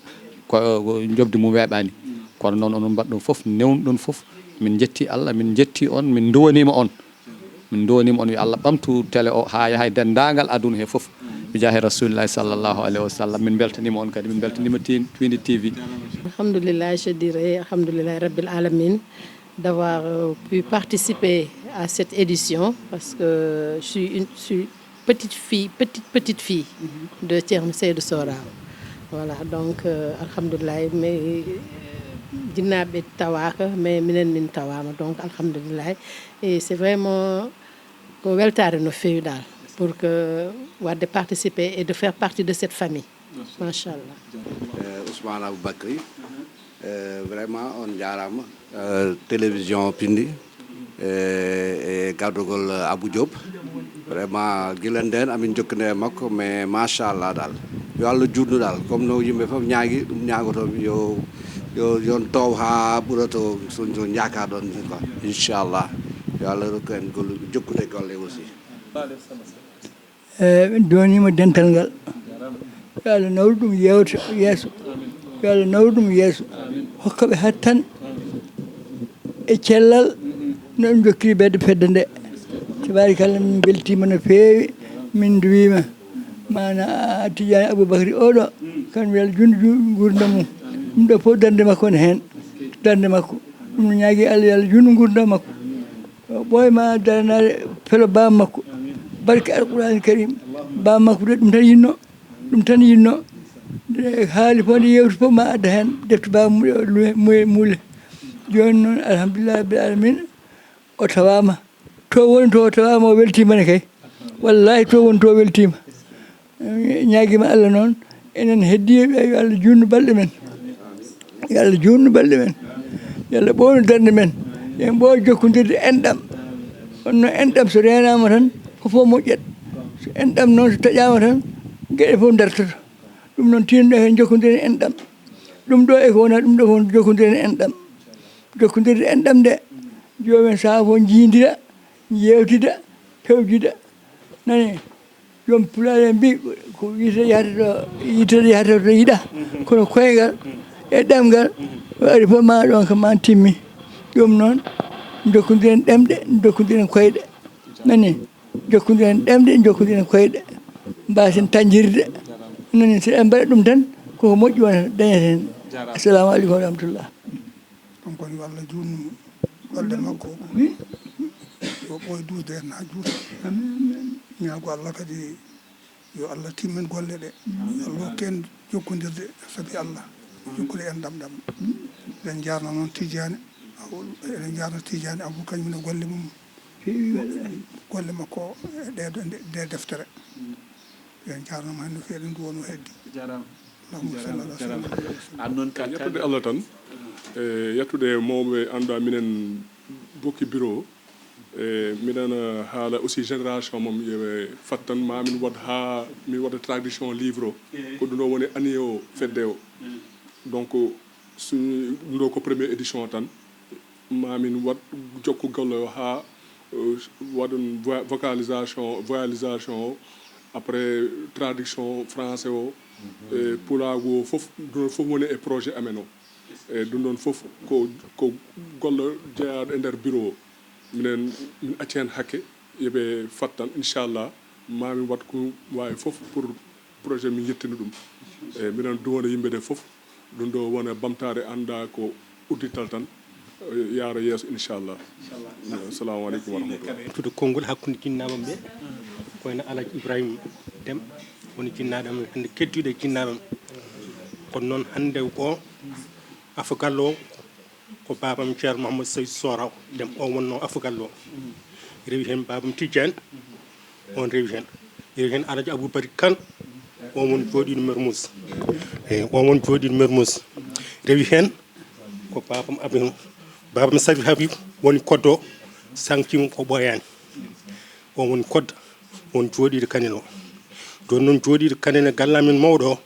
ko ko njoɓdi mum weeɓaani. Kono noon onon mbaɗ ɗum fof, newnuɗon fof. Min njettii Allah, min njettii on, min nduwaniima on. Min nduwaniima on yo Allah ɓamtu télé o haa yaha e denndaangal aduna he fof. Bi jaahi Rasulillahi sallallahu alayhi wa sallam. Min mbeltaniima on kadi, min mbeltaniima Piindi T V. Alhamdulillah, je dirais, alhamdulillah Rabbil Alamin, d'avoir euh, pu participer à cette édition parce que je suis une, je suis petite fille, petite, petite fille de Thierno Seydou Sooraaw. Voilà, donc, euh, alhamdulillah, mais, euh, jinnaaɓe tawaaka, mais minen min tawaama, donc alhamdulillah. Et c'est vraiment ko weltaare no feewi daal, pour que waɗde participer et de faire partie de cette famille. Machallah. Eh, Ousmane Aboubacry. Eh, vraiment, on njaaraama. Eh, télévision Pindi, eh, e gardogol Abou Diop. Vraiment, gila ndeen amin jokkinde e makko, mais machallah daal. Yo Allah juutnu daal, comme no yimɓe fof ñaagi, ɗum ñaagotoomi, yo, yo, yon toow haa ɓura to, so, so njaakaɗon quoi. Inchallah. Yo Allah rokku en golle, jokkude golle aussi. Eyi, min dooniima dental ngal. Yo Allah nawru ɗum yeewta yeeso. Yo Allah nawru ɗum yeeso. Hokka ɓe hattan e cellal no ɗum jokkiri bedde fedde nde. Tabaarikalla, min mbeltiima no feewi. Min nduwiima. Maana Tijaani Aboubacry oɗo, kan yo Allah juutnu ju- nguurndam mum. Ɗum ɗo fof darnde makko ne heen. Darnde makko. Ɗum no ñaagi Allah, yo Allah juutnu nguurndam makko. O ɓooyma daranaade felo baam makko. Barke Alquraan Karim. Baam makko de ɗum tan yinno. Ɗum tan yinno. Nde haali fof nde yewti fof ma adda heen defte baam muule. Jooni noon alhamdulillahi rabbil alamina. O tawaama. To woni to o tawaama o weltiima ne kay. Wallahi to woni to o weltiima. Ñaagiima Allah noon, enen heddiiɓe, yo Allah juutnu balɗe men. Yo Allah juutnu balɗe men. Yo Allah ɓooynu darnde men. Yo en ɓooy jokkondirde enɗam. Kono noon enɗam so reenaama tan, ko fof moƴƴat. So enɗam noon so taƴaama tan, geɗe fof dartoto. Ɗum noon tinno heen jokkondiren enɗam. Ɗum ɗo e ko wona ɗum ɗo fof jokkondiren enɗam. Jokkondirde enɗam de, joomum en sahaa fof njiidira, njeewtida, pewjida. Nani? Joom pulaar en mbi ko yitere yahata to yitere yahata to yiɗa, kono koyngal e ɗemngal o ari fof ma ɗon kam ma timmi. Ɗum noon jokkondiren ɗemɗe, jokkondiren koyɗe. Nani? Jokkondiren ɗemɗe, jokkondiren koyɗe. Mbasen tañjirde. Nani? So en mbaɗa ɗum tan koko moƴƴi wonata dañata heen. Assalamu aleykum wa rahmatullah. Ɗum kon yo Allah juutnu golle makko. Yo ɓooy duusde en haa juuta. Ñaago Allah kadi yo Allah timmin golle ɗe. Yo Allah hokku en jokkondirde sabi Allah. Jokkude en ɗam ɗam. Eɗen njaarna noon Tijaani. Eɗen njaarna Tijaani Abou kañum ne golle mum. Golle makko e ɗee ɗo- nde deftere. Eɗen njaarnoma heen no feewi eɗen nduwano heddi. Jaaraama. Allahumma salli ala sayyidina Muhammad. An noon ka Yettude Allah tan, e yettude mawɓe annduɗa minen bokki bureau o. E miɗen haala aussi génération mom yoɓe fattan ma min waɗ ha min waɗa traduction livre o. Ko ɗum ɗo woni anniye o fedde o. Donc so ɗum ɗo ko première édition o tan, ma min waɗ jokku golle o ha waɗon vocalisation voyalisation o, après traduction français o, e pulaagu o fof. Ɗum ɗon fof woni e projet amen o. E ɗum ɗon fof ko ko golle jeyaɗo e nder bureau o. Minen min acci hen hakke, yoɓe fattan inchallah. Ma min waɗ ko wawi fof pour projet min yettini ɗum. E miɗen duwano yimɓe ɗe fof. Ɗum ɗo wona bamtare annda ko uddital tan, yaara yeeso inchallah. Assalamu aleykum wa rahmatullah. Tude konngol hakkunde jinnaaɓam ɓe, ko wayno Alhaji Ibrahima Dem woni jinnaaɗo am hannde keddiiɗo e jinnaaɓam. Kono noon hannde o afagal o ko baabam Ceerno Mouhamadou Saydou Sohra Dem o wonno afagal o. Rewi heen baabam Tijjani, on rewi heen. Rewi heen Alhaji Aboubacry Kane, on woni jooɗiiɗo Mermoz. Eyi, on woni jooɗiiɗo Mermoz. Rewi heen ko baabam Abi, baabam Sabi Habib woni koddo, sancima ko ɓooyaani. On woni koddo, on jooɗiiɗo Kanel o. Jooni noon jooɗiiɗo Kanel e galle amen mawɗo o,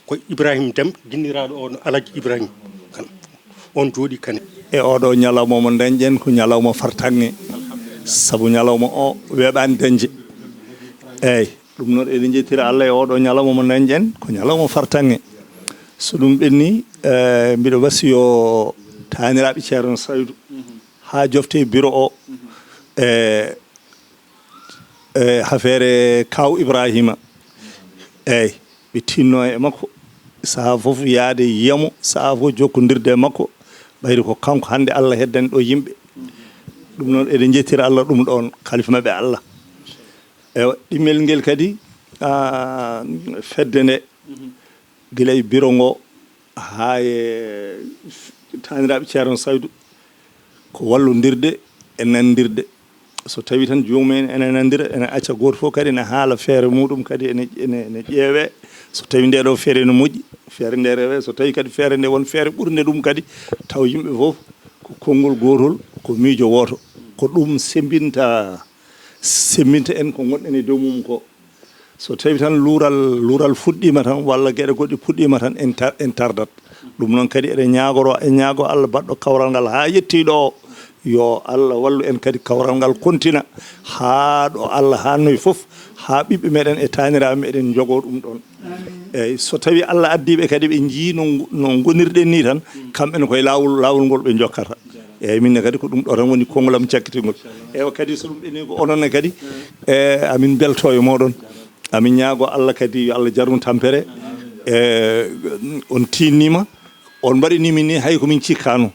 ko Ibrahima Dem, ginniraaɗo o no Alhaji Ibrahima Kane. On jooɗii Kanel. E oɗo ñalawma mo dañɗen ko ñalawma fartaŋŋe, sabu ñalawma o weeɓaani dañde. Eey, ɗum noon eɗen njettira Allah e oɗo ñalawma mo dañɗen ko ñalawma fartaŋŋe. So ɗum ɓenni, eh, mbiɗo wasi yo taaniraaɓe Ceerno Saydu haa jofte e bureau o, e e hafeere Kaaw Ibraahiima. Eey, ɓe tinno e makko sahaa fof yahde yiyamo, sahaa fof jokkondirde e makko, ɓayri ko kanko hannde Allah heddani ɗo yimɓe. Ɗum noon eɗen njettira Allah ɗum ɗoon kalifa maɓɓe Allah. Eywa, ɗimmel ngel kadi, ah, fedde nde Gila e biro ngo haa e taaniraaɓe Ceerno Saydu, ko wallondirde e nanondirde. So tawii tan joomum en ene nanondira, ene acca gooto fof kadi ene haala feere muɗum kadi ene, ene, ene ƴeewee. So tawii ndee ɗoo feere ene moƴƴi, feere nde rewee. So tawii kadi feere nde won feere ɓurnde ɗum kadi, taw yimɓe fof ko konngol gootol, ko miijo wooto. Ko ɗum semmbinta, semmbinta en ko ngonɗen e dow mum ko. So tawii tan luural, luural fuɗɗiima tan, walla geɗe goɗɗe puɗɗiima tan, en tar-, en tardat. Ɗum noon kadi eɗen ñaagoro, en ñaago Allah baɗɗo kawral ngal haa yettii ɗo, yo Allah wallu en kadi kawral ngal kontina haa ɗo Allah haannoyi fof, haa ɓiɓɓe meɗen e taaniraaɓe meɗen njogoo ɗum ɗoon. Eyyi, so tawii Allah addii ɓe kadi ɓe njii no, no ngonirɗen nii tan, kamɓe ne koye laawol, laawol ngol ɓe njokkata. Eyyi, min ne kadi ko ɗum ɗo tan woni konngol am cakkitingol. Eywa, kadi so ɗum ɓenni ko onon ne kadi, e, amin mbeltoo e mooɗon. Amin ñaago Allah kadi yo Allah jarnu tampere. E, on tiinnima, on mbaɗini min ni hay ko min cikkaano.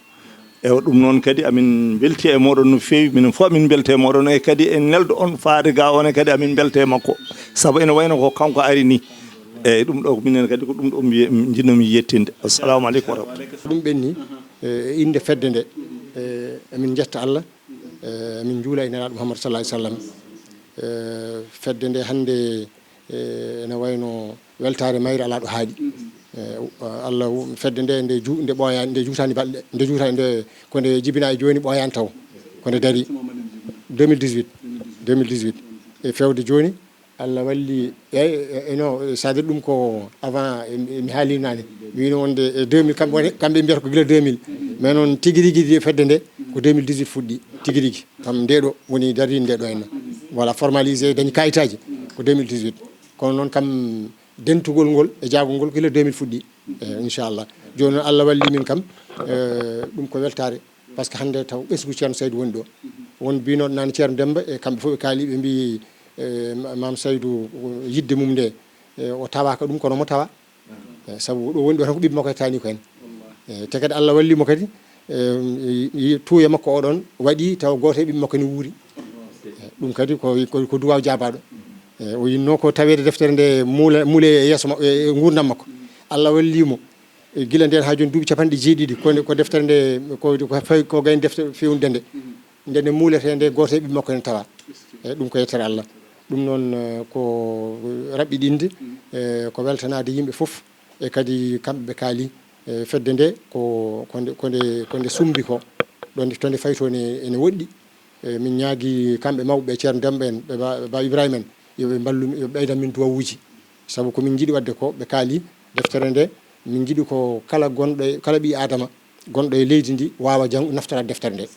Eywa, ɗum noon kadi amin mbelti e mooɗon no feewi, minen fof amin mbelti e mooɗon, e kadi en neldo on faade ga on, e kadi amin mbelti e makko, sabu ene wayno ko kanko ari ni. Eyyi, ɗum ɗo ko minen kadi ko ɗum ɗo mbiye-, njiɗnomi yettinde. Assalamu aleykum wa rahmatullahi. Ɗum ɓenni, e, e innde fedde nde, e, emin njetta Allah, e, emin njuula e Nelaaɗo Muhammad sallallahu alaihi wasallam. E, fedde nde hannde, e, ene wayno weltaare mayre alaa ɗo haaɗi. E, Allah wo-, fedde nde, nde ju-, nde ɓooya-, nde juutaani balɗe, nde juutaani, nde, ko nde jibinaa e jooni ɓooyaani taw. Ko nde darii. Deux mille dix-huit. Deux mille dix-huit. E feewde jooni, Allah walli, e, e, e, no, c'est-à-dire ɗum ko avant, e, e, mi haali naane. Mi wiino wonde e deux mille, kamɓe woni, kamɓe mbiyata ko gila deux mille. Mais noon tigi rigi de fedde nde, ko deux mille dix-huit fuɗɗi, tigi rigi. Kam nde ɗo woni darinde ɗo henna. Voilà, formalisé, dañi kayitaaji, ko deux mille dix-huit. Kono noon kam, dentugol ngol e jaagol ngol gila deux mille fuɗɗi. E, inchallah. Jooni noon Allah walli min kam, e, ɗum ko weltaare. Par ce que hannde taw ɓesngu Ceerno Saydu woni ɗo. Won mbinooɗo naan Ceerno Demmba, e kamɓe fof ɓe kaali, ɓe mbii, e, Ma-, Maam Saydu, o, yidde mum nde, e, o tawaaka ɗum, kono mo tawa. E, sabu ɗo woni ɗo tan ko ɓiɓɓe makko e taani ko en. E, te kadi Allah walli mo kadi, e, yi-, yi-, tuuya makko o ɗon waɗi taw gooto e ɓiɓɓe makko ne wuuri. E, ɗum kadi ko, ko, ko duwaaw jaabaaɗo. E, o yinnoo ko taweede deftere nde muula, muule e yeeso ma-, e, e nguurndam makko. Allah walli mo. E, gila ndeen haa jooni duuɓi capanɗe jeeɗiɗi, ko nde, ko deftere nde, ko, ko fawi, ko gayni deftere fewnde nde. Nde nde muuletee nde, gooto e ɓiɓɓe makko ene tawa. E, ɗum ko yettere Allah. Ɗum noon, e, ko raɓɓiɗinde, e, ko weltanaade yimɓe fof. E kadi kamɓe ɓe kaali, e, fedde nde ko, ko nde, ko nde, ko nde sumbi ko. Ɗo nde, to nde fayi to ne, ene woɗɗi. E, min ñaagi kamɓe mawɓe ɓe, Ceerno Demmba en, ɓe Ba, Ba Ibrahima en, yo ɓe mballu, yo ɓe ɓeydan min duwawuuji. Sabu ko min njiɗi waɗde ko, ɓe kaali deftere nde, min njiɗi ko kala gonɗo e, kala ɓii Aadama gonɗo e leydi ndi waawa jang-, naftora deftere nde.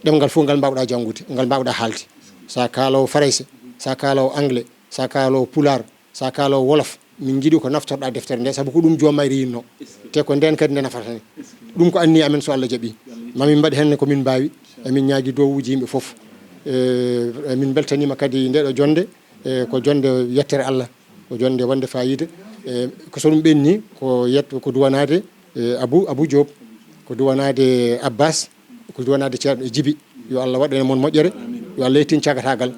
Ɗemngal fof ngal mbaawɗaa janngude, ngal mbaawɗaa haalde. So a kaaloowo farayse, so a kaaloowo anglais, so a kaaloowo pulaar, so a kaaloowo wolof, min njiɗi ko naftorɗaa deftere nde, sabu ko ɗum joom mayre yinnoo. Te ko ndeen kadi nde nafata en. Ɗum ko anniya amen, so Allah jaɓii. Ma min mbaɗ heen ko min mbaawi. Emin ñaagi duwawuuji yimɓe fof. E, emin mbeltaniima kadi nde ɗo jonnde, e, ko jonnde yettere Allah, ko jonnde wonde faayiida. E, ko so ɗum ɓenni, ko yet-, ko duwanaade, e, Abu, Abu Diop, ko duwanaade Abbas, ko duwanaade Ceerno Jibi. Yo Allah waɗan e mon moƴƴere, yo Allah yettin cagataagal.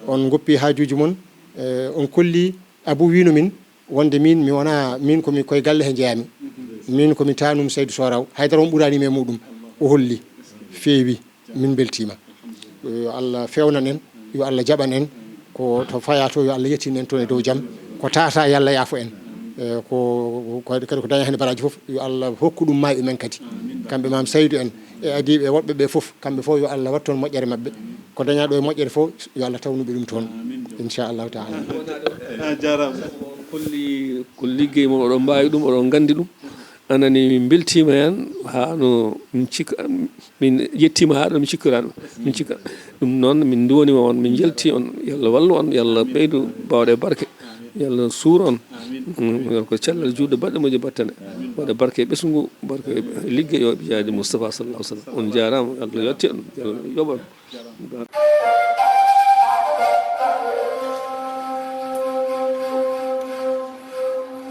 On ngoppi haajuuji mon, e, on kolli Abu wiino min, wonde min, mi wonaa, min ko mi koye galle he njeyami. Min ko mi taanum Saydu Soraw. Haydara on ɓuraani mi e muɗum. O holli. Feewi. Min mbeltiima. Yo Allah feewnan en. Yo Allah jaɓan en. Ko to fayaa to, yo Allah yettin en toon e dow jam. Ko taataa, yo Allah yaafo en. E, ko, ko, kadi ko dañaa heen baraaji fof, yo Allah hokku ɗum maayɓe men kadi. Kamɓe Maam Saydu en, e adiiɓe e woɗɓe ɓe fof, kamɓe fof yo Allah waɗ toon moƴƴere maɓɓe. Ko dañaa ɗo e moƴƴere fof, yo Allah tawnu ɓe ɗum toon. Inchallahu taala. A jaaraama. Ko li-, ko liggey mon, oɗon mbaawi ɗum, oɗon nganndi ɗum. Anani, min mbeltiima heen, haa no min cikka, min yettiima haa ɗo min cikkiraa ɗum. Min cikka ɗum noon, min nduwaniima on, min njalti on, yo Allah wallu on, yo Allah ɓeydu baawɗe e barke, yo Allah suur on. Mm, yo ko cellal juutɗe baɗɗe moƴƴe battane, waɗa barke e ɓesngu, barke e liggey o ɓe jaadi Mustafa sallallahu alaihi wasallam. On njaaraama, yo Allah yotti on, yo Allah yoɓ on.